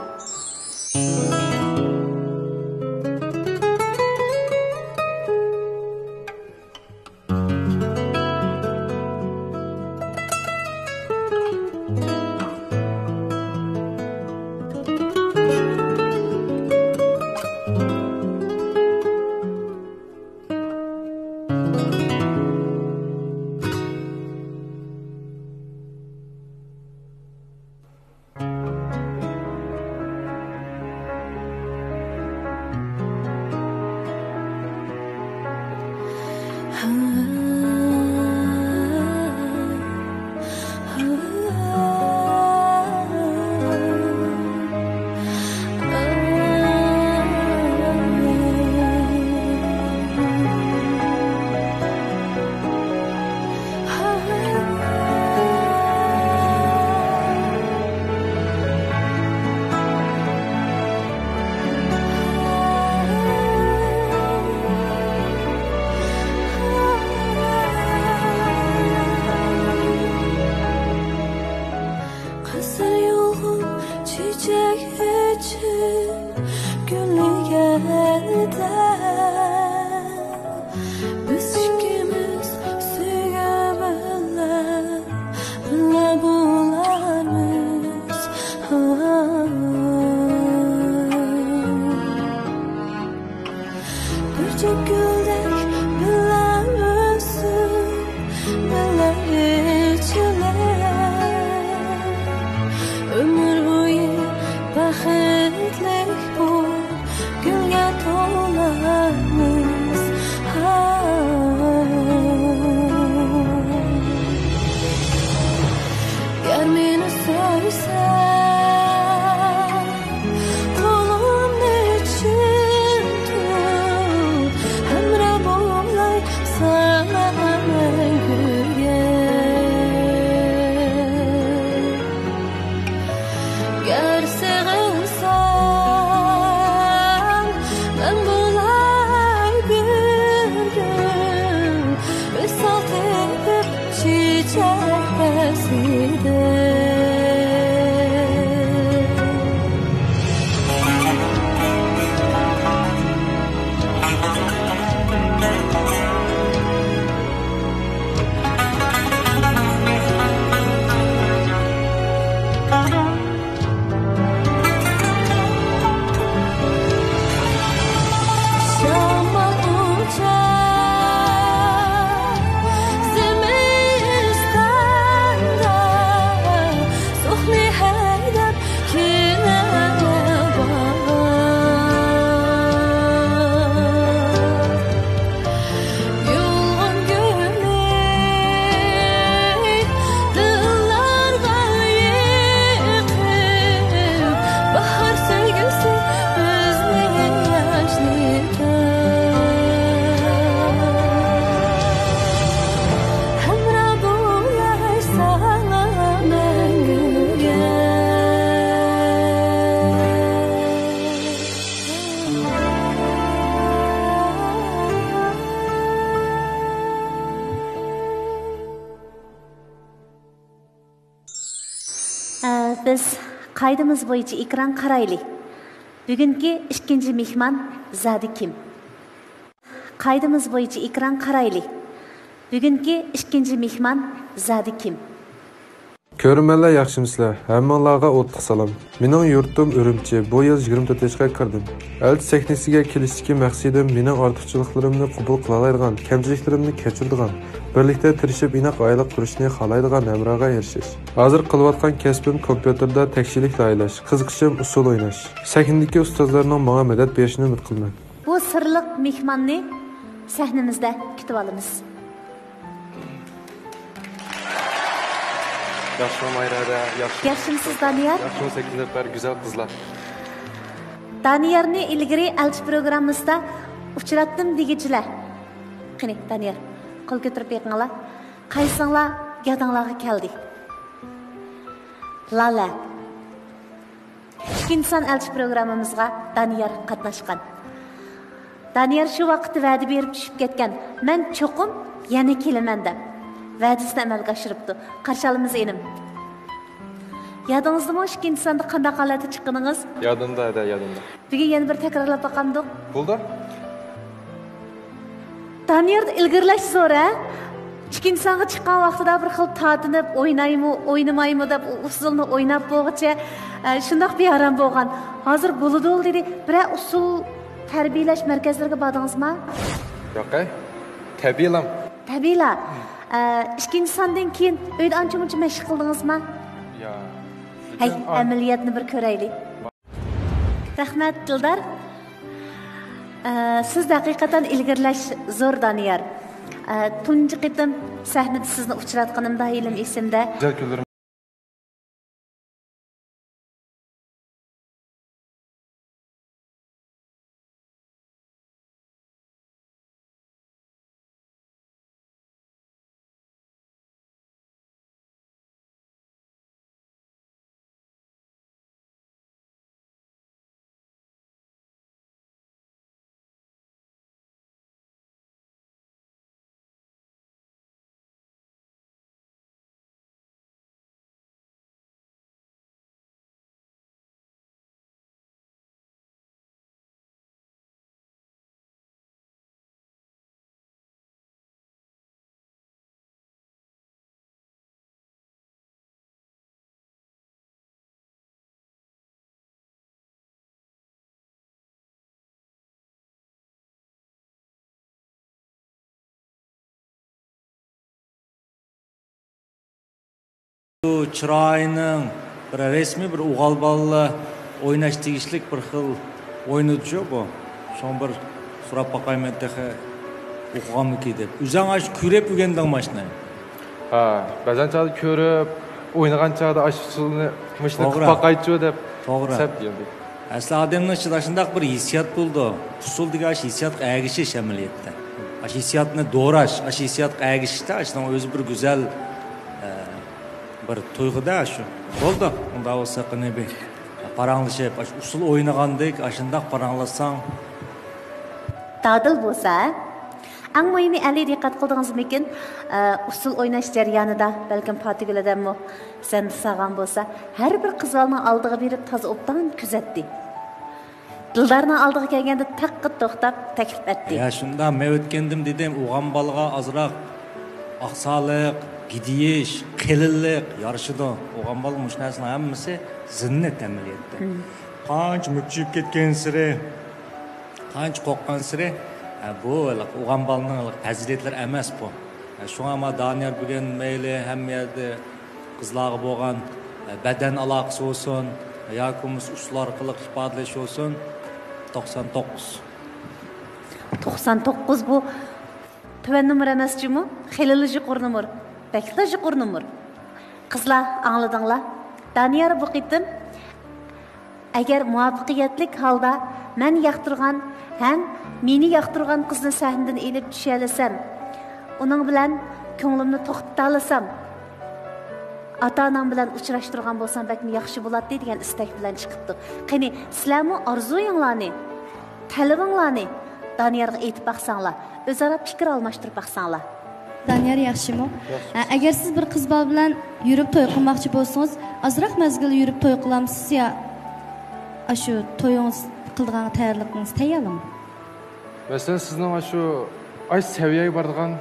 گۈللىگەندە، بىز ئىككىمىز سۆيگۈ بىلەن بىللە بولارمىز. بىر جۈپ گۈلدەك بىللە ئۆسۈپ، بىللە ئېچىلىپ، ئۆمۈر بويى بەختلىك بولۇپ، گۈلگە تولىمىز. ھا. گەر مېنى سۆيسەڭ، قولۇمنى چىڭ تۇت، ھەمراھ بولاي ساڭا مەڭگۈگە. گەر سېغىنساڭ، مەن بولاي بىر گۈل، ۋىسال تېپىپ چېچەك پەسلىدە. شامال ئۇچار زىمىستاندا، سۇخنى ھەيدەپ كېلەر باھار. يولغا گۈلى دىللارغا يېقىپ، باھار سۆيگۈسى بىزنى ياشنىتىپ، ھەمراھ بولاي ساڭا مەڭگۈگە. ئە، بىز قائىدىمىز بويىچە ئېكران قارايلى. بۈگۈنكى ئىككىنچى مېھمان زادى كىم؟ قائىدىمىز بويىچە ئېكران قارايلى. بۈگۈنكى ئىككىنچى مېھمان زادى كىم؟ كۆرۈرمەنلەر، ياخشىمۇسىلەر؟ ھەممىڭلارغا ئوتلۇق سالام. مېنىڭ يۇرتۇم ئۈرۈمچى. بۇ يىل يىگىرمە تۆت ياشقا كىردىم. ئەلچى سەھنىسىگە كېلىشتىكى مەقسىتىم مېنىڭ ئارتۇقچىلىقلىرىمنى قوبۇل قىلالايدىغان، كەمچىلىكلىرىمنى كەچۈرىدىغان، بىرلىكتە تىرىشىپ ئىناق ئائىلە قۇرۇشنى خالايدىغان ھەمراھقا ئېرىشىش. ھازىر قىلىۋاتقان كەسپىم كومپيۇتېردا تەكشىلىك لايىھەلەش، قىزىقىشىم ئۇسسۇل ئويناش. سەھنىدىكى ئۇستازلارنىڭ ماڭا مەدەت بېرىشىنى ئۈمىد قىلىمەن. بۇ سىرلىق مېھماننى سەھنىمىزدە كۈتۈۋالىمىز. ياخشىمۇ مايرا ھەدە؟ ياخشى. ياخشىمۇسىز، دانىيار؟ ياخشىمۇ سەككىز نەپەر گۈزەل قىزلار؟ دانىيارنى ئىلگىرى ئەلچى پروگراممىسىدا ئۇچراتتىم دېگۈچىلەر. قېنى، دانىيار، قول كۆتۈرۈپ بېقىڭلار. قايسىڭلار يادىڭلارغا كەلدى؟ لالە. ئىككىنچى سان ئەلچى پروگراممىمىزغا دانىيار قاتناشقان. دانىيار شۇ ۋاقىتتا ۋەدە بېرىپ چۈشۈپ كەتكەن، «مەن چوقۇم يەنە كېلىمەن» دەپ، ۋەدىسىنى ئەمەلگە ئاشۇرۇپتۇ. قارشى ئالىمىز، ئىنىم. يادىڭىزدىمۇ ئىككىنچى ساندا قانداق ھالەتتە چىققىنىڭىز؟ يادىمدا، ھەدە، يادىمدا. بۈگۈن يەنە بىر تەكرارلاپ باقامدۇق؟ بولدى. دانىياردا ئىلگىرىلەش زور، ھە؟ ئىككىنچى سانغا چىققان ۋاقتىدا بىر خىل تارتىنىپ، ئوينايمۇ، ئوينىمايمۇ دەپ، ئۇ ئۇسسۇلنى ئويناپ بولغۇچە، ئە، شۇنداق بىئارام بولغان. ھازىر بولىدۇ دېدى. بىرەر ئۇسسۇل تەربىيەلەش مەركەزلىرىگە باردىڭىزما؟ ياق، ئەي. تەبىئىيلا. تەبىئىيلا. ئە، ئىككىنچى ساندىن كېيىن ئۆيدە ئانچە-مۇنچە مەشىق قىلدىڭىزما؟ يا. ھەي، ئەمەلىيەتنى بىر كۆرەيلى. رەھمەت، دىلدار. ئە، سىزدە ھەقىقەتەن ئىلگىرىلەش زور، دانىيار. ئە، تۇنجى قېتىم سەھنىدە سىزنى ئۇچراتقىنىم دائىم ئېسىمدە. گۈزەل كۈنلىرىم. شۇ چىرايىنىڭ بىر رەسمىي، بىر ئوغۇل بالىلار ئويناش تېگىشلىك بىر خىل ئويۇنىدىچۇ بۇ. شۇڭا بىر سوراپ باقايمەن تېخى ئوقۇغانمىكى دەپ. ئۆزۈڭ ئاشۇ كۆرۈپ ئۆگەندىڭمۇ ئاشۇنى؟ ھە، بەزەن چاغدا كۆرۈپ، ئوينىغان چاغدا ئاشۇ ئۇسسۇلنى مۇشۇنى قىلىپ توغرا. باقايچۇ دەپ توغرا. سەپ يەمدى. ئەسلى ئادەمنىڭ ئىچىدە شۇنداق بىر ھېسسىيات بولىدۇ. ئۇسسۇل دېگەن ئاشۇ ھېسسىياتقا ئەگىشىش ئەمەلىيەتتە. ئاشۇ ھېسسىياتنى دوراش، ئاشۇ ھېسسىياتقا ئەگىشىشتە ئاشۇنىڭ ئۆزى بىر گۈزەل، ئە، بىر تۇيغۇدا شۇ. بولدى، ئۇنداق بولسا قېنى بىر پاراڭلىشىپ، ئاشۇ ئۇسسۇل ئوينىغاندەك ئاشۇنداق پاراڭلاشساڭ. دادىل بولسا، ئەڭ مۇھىمى، ئەلى دىققەت قىلدىڭىزمىكىن، ئە، ئۇسسۇل ئويناش جەريانىدا بەلكىم پاتىگۈل ھەدەممۇ سەن ساغان بولسا، ھەر بىر قىز بالىنىڭ ئالدىغا بېرىپ تازا ئوبدان كۆزەتتى. دىلدارنىڭ ئالدىغا كەلگەندە تەققىت توختاپ تەكلىپ ئەتتى. يا شۇنداق، مەن ئۆتكەندىم دېدىم، ئوغۇل بالىغا ئازراق ئاقساقلىق، گىدىيىش، قېلىنلىق يارىشىدۇ. ئوغۇل بالا مۇشۇ نەرسىنىڭ ھەممىسى زىننەت ئەمەلىيەتتە. مم. قانچە مۈكچىيىپ كەتكەنسېرى، قانچە قورققانسېرى، ھە، بۇ ھېلىقى ئوغۇل بالىنىڭ ھېلىقى پەزىلەتلىرى ئەمەس بۇ. ھە، شۇڭا ما دانىيار بۈگۈن مەيلى ھەممە يەردە قىزلارغا بولغان، ھە، بەدەن ئالاقىسى بولسۇن، ياكى بولمىسا ئۇسسۇل ئارقىلىق ئىپادىلەش بولسۇن، توقسان توققۇز. توقسان توققۇز بۇ تۆۋەن نومۇر ئەمەس جۇمۇ، خېلىلا يۇقىرى نومۇر، بەكلا يۇقىرى نومۇر. قىزلار، ئاڭلىدىڭلار؟ دانىيار بۇ قېتىم ئەگەر مۇۋەپپەقىيەتلىك ھالدا مەن ياقتۇرغان ھەم مېنى ياقتۇرغان قىزنى سەھنىدىن ئېلىپ چۈشۈرەلىسەم، ئۇنىڭ بىلەن كۆڭلۈمنى توختىتالىسام، ئاتا-ئانام بىلەن ئۇچراشتۇرغان بولسام بەكمۇ ياخشى بولاتتى دېگەن ئىستەك بىلەن چىقىپتۇ. قېنى، سىلەرمۇ ئارزۇيۇڭلارنى، تەلىپىڭلارنى دانىيارغا ئېيتىپ باقساڭلار، ئۆزئارا پىكىر ئالماشتۇرۇپ باقساڭلار. دانىيار ياخشىمۇ؟ ياخشى. ئە، ئەگەر سىز بىر قىز بالا بىلەن يۈرۈپ توي قىلماقچى بولسىڭىز، ئازراق مەزگىل يۈرۈپ توي قىلامسىز يا ئاشۇ تويىڭىز قىلىدىغان تەييارلىقىڭىز تەييارلىمۇ؟ مەسىلەن، سىزنىڭ ئاشۇ، ئاشۇ سەۋىيەگە بارىدىغان،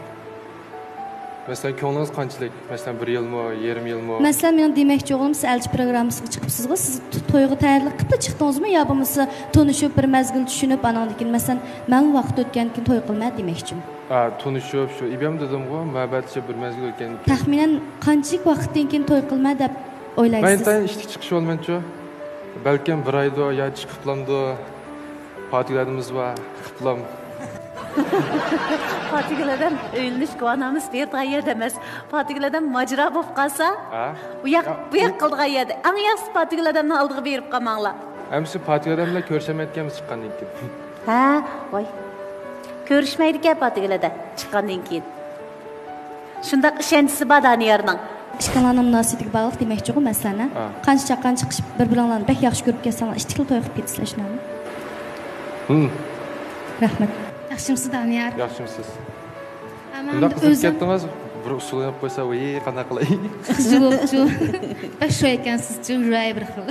مەسىلەن، كۆڭلىڭىز قانچىلىك؟ مەسىلەن، بىر يىلمۇ، يېرىم يىلمۇ؟ مەسىلەن، مېنىڭ دېمەكچى بولغىنىم، سىز ئەلچى پروگراممىسىغا چىقىپسىزغۇ، سىز تو-، تويغا تەييارلىق قىلىپلا چىقتىڭىزمۇ يا بولمىسا تونۇشۇپ بىر مەزگىل چۈشىنىپ، ئاناندىن كېيىن، مەسىلەن، مەلۇم ۋاقىت ئۆتكەندىن كېيىن توي قىلىمەن دېمەكچىمۇ؟ ھە، تونۇشۇپ، شۇ ئىبەم دېدىمغۇ، مۇھەببەتلىشىپ بىر مەزگىل ئۆتكەندىن كېيىن. تەخمىنەن قانچىلىك ۋاقىتتىن كېيىن توي قىلىمەن دەپ مەن ئويلايسىز؟ ئىنتايىن ئىشتىك چىقىش بولىمەنچۇ. بەلكىم بىر ئايدۇ يا ئىككى قىپلامدۇ. پاتىگۈل ھەدەممىز بار، قىپلام. پاتىگۈل ھەدەم ئۆيلىنىش گۇۋاھنامىسى بېرىدىغان يەردە ئەمەس. پاتىگۈل ھەدەم ماجىرا بولۇپ قالسا، ھە؟ ئۇ ياق، يا، بۇ ياق قىلىدىغان يەردە. ئەڭ ياخشىسى پاتىگۈل ھەدەمنىڭ ئالدىغا بېرىپ قالماڭلار. ئەمىسە پاتىگۈل ھەدەم بىلەن كۆرۈشەلمەيدىكەنمىز چىققاندىن كېيىن. ھە، ۋاي. كۆرۈشمەيدىكەن پاتىگۈل ھەدەم چىققاندىن كېيىن. شۇنداق ئىشەنچىسى بار دانىيارنىڭ. ئىككىڭلارنىڭ مۇناسىۋىتىگە باغلىق دېمەكچىغۇ مەسىلەن، ھە؟ ھە. قانچە چاققان چىقىشىپ، بىر-بىرىڭلارنى بەك ياخشى كۆرۈپ كەتسەڭلار، ئىتتىكلا توي قىلىپ كېتىسىلەر، شۇنداقمۇ؟ ھىم. رەھمەت. ياخشىمسىز، دانىيار؟ ياخشىمسىز؟ ھە، مەن شۇنداق قىزىپ ئۆزۈم كەتتىڭىز، بىر ئۇسسۇل ئېلىپ قويسا، ۋىي، قانداق قىلاي؟ قىزچىلىقچۇ. بەك شۇ ئىكەنسىزچۇ، يۈرەي بىر خىل.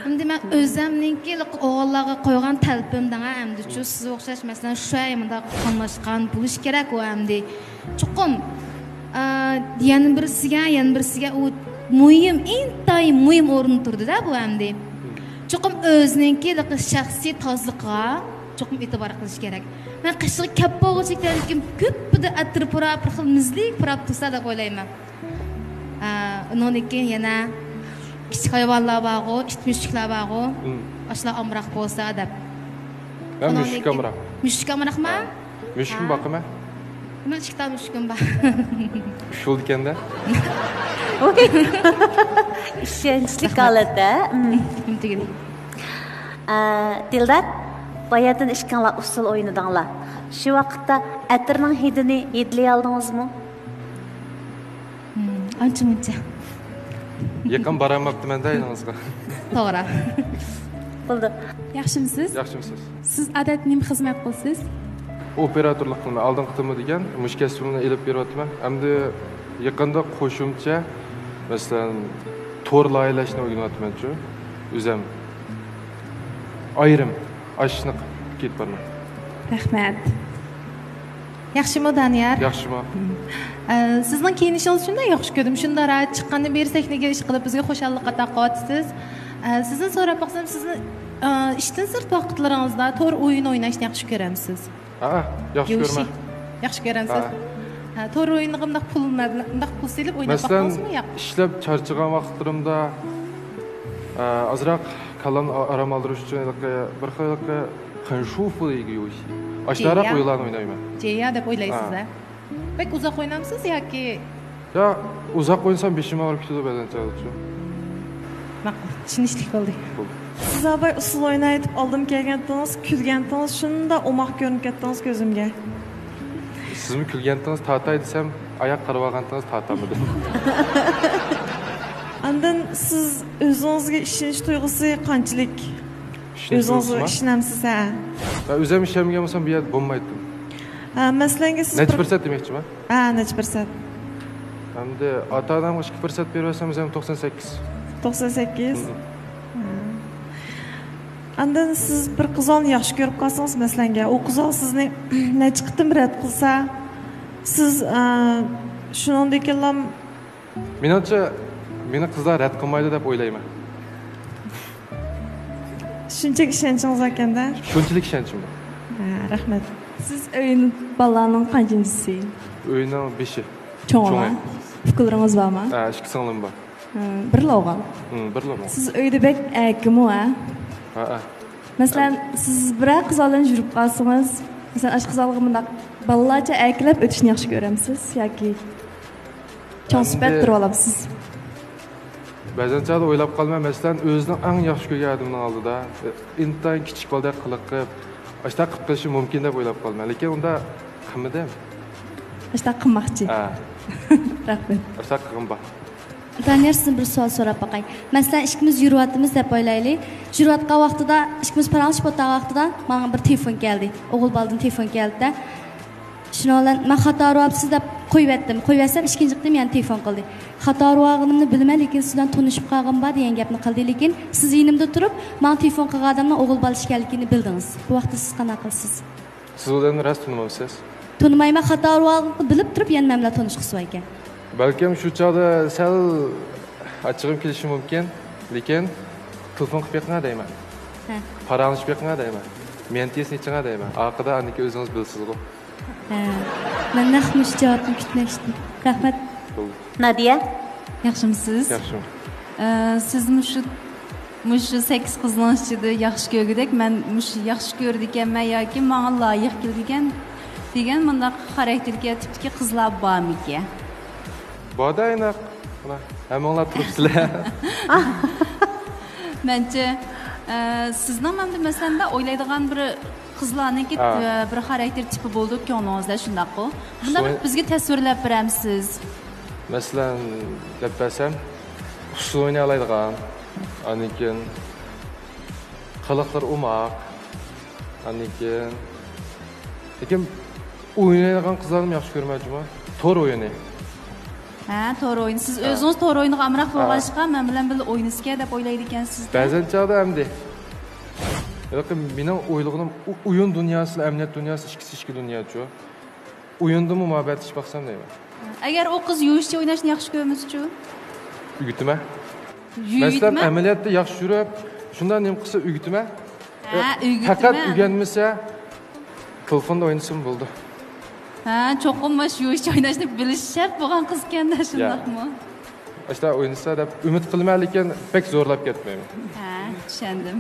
ئەمدى مەن ئۆزۈمنىڭكى ئوغۇللارغا قويغان تەلىپىم دەڭە ئەمدىچۇ، سىزگە ئوخشاش، مەسىلەن، شۇ مۇنداق قاملاشقان بولۇش كېرەك ئۇ ئەمدى. چوقۇم، ئە، يەنە بىرسىگە، يەنە بىرسىگە ئۇ مۇھىم، ئىنتايىن مۇھىم ئورۇندا تۇرىدۇ-دە بۇ ئەمدى. چوقۇم ئۆزىنىڭكى شەخسىي تازىلىقىغا چوقۇم ئېتىبار قىلىش كېرەك. مەن قېشىغا كەپ بولغۇچە كۆپىدە ئەتىر پۇراپ، بىر خىل مىزلىك پۇراپ تۇرسا دەپ ئويلايمەن. ئە، ئۇنىڭدىن كېيىن يەنە كىچىك ھايۋانلار بارغۇ، ئىت مۈشۈكلەر بارغۇ. مم. ئاشۇلار ئامراق بولسا دەپ. مەن مۈشۈك ئامراق. مۈشۈك ئامراقما؟ ھە. مۈشۈكمۇ ھە. باقىمەن. مېنىڭ ئىككى تال مۈشۈكۈم بار. ئۈچ بولىدىكەن-دە. ئىشەنچلىك ھالەتتە. مم. ئە، دىلدار، باياتىن ئىككىڭلار ئۇسسۇل ئوينىدىڭلار. شۇ ۋاقىتتا ئەتىرنىڭ ھىدىنى ھىدلىيالدىڭىزمۇ؟ ھىم، ئانچە-مۇنچە. يېقىن بارالماپتىمەن-دە يېنىڭىزغا. توغرا. بولدى. ياخشىمسىز؟ ياخشىمسىز؟ سىز ئادەتتە نېمە خىزمەت قىلىسىز؟ ئوپېراتورلۇق قىلىمەن. ئالدىنقى قېتىممۇ دېگەن، مۇشۇ كەسپىمنى ئېلىپ بېرىۋاتىمەن. ئەمدى يېقىندا قوشۇمچە، مەسىلەن، تور لايىھەلەشنى ئۆگىنىۋاتىمەنچۇ. ئۆزەم ئايرىم ئاشۇنى قىلىپ كېتىپ بارىمەن. رەھمەت. ياخشىمۇ، دانىيار؟ ياخشىمۇ. ئە، سىزنىڭ كىيىنىشىڭىزنى شۇنداق ياخشى كۆردۈم. شۇنداق راھەت، چىققاندىن بېرى سەھنىگە ئىش قىلىپ، بىزگە خۇشاللىق ئاتا قىلىۋاتىسىز. ئە، سىزدىن سوراپ باقسام، سىزنى، ئە، ئىشتىن سىرت ۋاقىتلىرىڭىزدا تور ئويۇن ئويناشنى ياخشى كۆرەمسىز؟ ھە، ياخشى كۆرىمەن. ياخشى كۆرەمسىز؟ ھە. ھە، تور ئويۇنىغا مۇنداق پۇل مەبلەغ، مۇنداق پۇل سېلىپ ئويناپ باقتىڭىزمۇ ياق؟ ئىشلەپ چارچىغان ۋاقىتلىرىمدا، ئە، ئازراق كاللامنى ئا-، ئارام ئالدۇرۇش ئۈچۈن ھېلىقى بىر خىل، ھېلىقى خېنشۇفۇ دېگەن يوشى. ئاشۇنداقراق ئويۇنلارنى ئوينايمەن. جېييا دەپ ئويلايسىز، ھە؟ بەك ئۇزاق ئوينامسىز ياكى؟ يا، ئۇزاق ئوينىسام بېشىم ئاغرىپ كېتىدۇ بەزەن چاغدا. ماقۇل، چۈشىنىشلىك بولدى. بولدى. سىز ئاباي ئۇسسۇل ئويناۋېتىپ ئالدىمغا كەلگەنتىڭىز، كۈلگەنتىڭىز، شۇنداق ئوماق كۆرۈنۈپ كەتتىڭىز كۆزۈمگە. سىزمۇ كۈلگەنتىڭىز تارتاي دېسەم، ئاياق قارىۋالغانتىڭىز تارتالمىدىم. ئاندىن سىز ئۆزىڭىزگە ئىشىنىش تۇيغۇسى قانچىلىك؟ ئىشىنىش تۇيغۇسىمۇ؟ ئۆزىڭىزگە ئىشىنەمسىز، ھە؟ مەن ئۆزۈم ئىشەنمىگەن بولسام، بۇ يەردە بولمايتتىم. ھە، مەسىلەنگە سىز نەچچە پىرسەنت دېمەكچىمەن؟ ھە، نەچچە پىرسەنت؟ ئەمدى ئاتا-ئانامغا ئىككى پىرسەنت بېرىۋەتسەم، ئۆزۈم توقسان سەككىز. توقسان سەككىز؟ مم. ھە. ئاندىن سىز بىر قىزالنى ياخشى كۆرۈپ قالسىڭىز، مەسىلەنگە، ئۇ قىزال سىزنى نەچچە قېتىم رەت قىلسا، سىز، ئە، شۇنىڭدىن كېيىنلا مېنىڭچە، مېنى قىزلار رەت قىلمايدۇ دەپ ئويلايمەن. شۇنچىلىك ئىشەنچىڭىز باركەن-دە؟ شۇنچىلىك ئىشەنچىم بار. ھە، رەھمەت. سىز ئۆينىڭ، بالىلارنىڭ قانچىنچىسى؟ ئۆينىڭ بېشى. چوڭىما؟ چوڭى. ئۇكىلىرىڭىز بارمۇ؟ ھە، ئىككى سىڭلىم بار. ھە، بىرلا ئوغۇل؟ ھىم، بىرلا ئوغۇل. سىز ئۆيدە بەك ئەركىنمۇ، ھە؟ ھە، ھە. مەسىلەن، سىز بىرەر قىزال بىلەن يۈرۈپ قالسىڭىز، مەسىلەن، ئاشۇ قىزالغا مۇنداق بالىلارچە ئەركىلەپ ئۆتۈشنى ياخشى كۆرەمسىز ياكى چوڭ سۈپەت تۇرۇۋالامسىز؟ بەزەن چاغدا ئويلاپ قالىمەن، مەسىلەن، ئۆزىنىڭ ئەڭ ياخشى كۆرگەن ئادىمىنىڭ ئالدىدا، ئىنتايىن كىچىك بالىدەك قىلىق قىلىپ، ئاشۇنداق قىلىپ قېلىشى مۇمكىن دەپ ئويلاپ قالىمەن. لېكىن ئۇنداق قىلمىدىم. ئاشۇنداق قىلماقچى. ھە. رەھمەت. ئاشۇنداق قىلغىنىم بار. دانىيار، سىزدىن بىر سوئال سوراپ باقاي. مەسىلەن، ئىككىمىز يۈرۈۋاتىمىز دەپ ئويلايلى. يۈرۈۋاتقان ۋاقتىدا، ئىككىمىز پاراڭلىشىپ ئولتۇرغان ۋاقتىدا ماڭا بىر تېلېفون كەلدى. ئوغۇل بالىدىن تېلېفون كەلدى-دە. شۇنىڭ بىلەن مەن خاتا ئۇرۇۋاپسىز دەپ قويۇۋەتتىم. قويۇۋەتسەم، ئىككىنچى قېتىم يەنە تېلېفون قىلدى. خاتا ئۇرۇۋالغىنىمنى بىلىمەن، لېكىن سىز بىلەن تونۇشۇپ قالغىنىم بار دېگەن گەپنى قىلدى. لېكىن سىز يېنىمدا تۇرۇپ، ماڭا تېلېفون قىلغان ئادەمنىڭ ئوغۇل بالا ئىكەنلىكىنى بىلدىڭىز. بۇ ۋاقىتتا سىز قانداق قىلىسىز؟ سىز ئۇ ئادەمنى راست تونۇمامسىز؟ تونۇمايمەن، خاتا ئۇرۇۋالغانلىقىنى بىلىپ تۇرۇپ يەنە مەن بىلەن تونۇشقۇسى بار ئىكەن. بەلكىم شۇ چاغدا سەل ئاچچىقىم كېلىشى مۇمكىن، لېكىن تېلېفون قىلىپ بېقىڭا دەيمەن. ھە. پاراڭلىشىپ بېقىڭا دەيمەن. مېنى تېسىنى ئېچىڭا دەيمەن. ئارقىدا ئاندىن كېيىن ئۆزىڭىز بىلىسىزغۇ. ھە. مەن نەق مۇشۇ جاۋابنى كۈتمەكچىدىم. رەھمەت. بولدى. نادىيە. ياخشىمۇسىز؟ ياخشىمەن. ئە، سىز مۇشۇ، مۇشۇ سەككىز قىزنىڭ ئىچىدە ياخشى كۆرگۈدەك، مەن مۇشۇ ياخشى كۆرىدىكەنمەن ياكى ماڭا لايىق كېلىدىكەن دېگەن مۇنداق خاراكتېركە تىپتىكى قىزلار بارمىكەن؟ بار-دە، ئايناق. مانا، ھەممىڭلار تۇرۇپسىلەر. مەنچە، ئە، سىزنىڭ مەندە، مەسىلەن، ئويلايدىغان بىر قىزلارنىڭكى، ھە، بىر خاراكتېر تىپى بولىدۇ كۆڭلىڭىزدە، شۇنداققۇ؟ بۇنداق بىر بىزگە تەسۋىرلەپ بېرەمسىز؟ مەسىلەن، دەپ بەرسەم، ئۇسسۇل ئوينىيالايدىغان، ئاندىن كېيىن قىلىقلىرى ئوماق، ئاندىن كېيىن، لېكىن ئوينايدىغان قىزلارنىمۇ ياخشى كۆرىمەن جۇمۇ. تور ئويۇنى. ھە، تور ئويۇنى. سىز، ھە، ئۆزىڭىز تور ئويۇنىغا ئامراق، ھە، بولغاچقا، مەن بىلەن بىللە ئوينىسىكەن دەپ ئويلايدىكەنسىز-دە. بەزەن چاغدا ئەمدى. ھېلىقى مېنىڭ ئويلىغىنىم ئۇ-، ئويۇن دۇنياسى بىلەن ئەمەلىيەت دۇنياسى ئىككىسى ئىككى دۇنياچۇ. ئويۇندىمۇ مۇھەببەتلىشىپ باقسام دەيمەن. ئەگەر ئۇ قىز يۇيۇشچە ئويناشنى ياخشى كۆرمىسىچۇ؟ ئۆگىتىمەن. مەسىلەن، ئۆگىتىمەن. ئەمەلىيەتتە ياخشى يۈرۈپ، شۇنداق نېمە قىلسا ئۆگىتىمەن. ھە، ئۆگىتىمەن. پەقەت ئۆگەنمىسە، تېلېفوندا ئوينىسىمۇ بولىدۇ. ھە، چوقۇم ماش يۇيۇشچە ئويناشنى بىلىشى شەرت بولغان قىز ئىكەن-دە، يا، شۇنداقمۇ؟ ئاشۇنداق ئوينىسا دەپ ئۈمىد قىلىمەن، لېكىن بەك زورلاپ كەتمەيمەن. ھە، چۈشەندىم.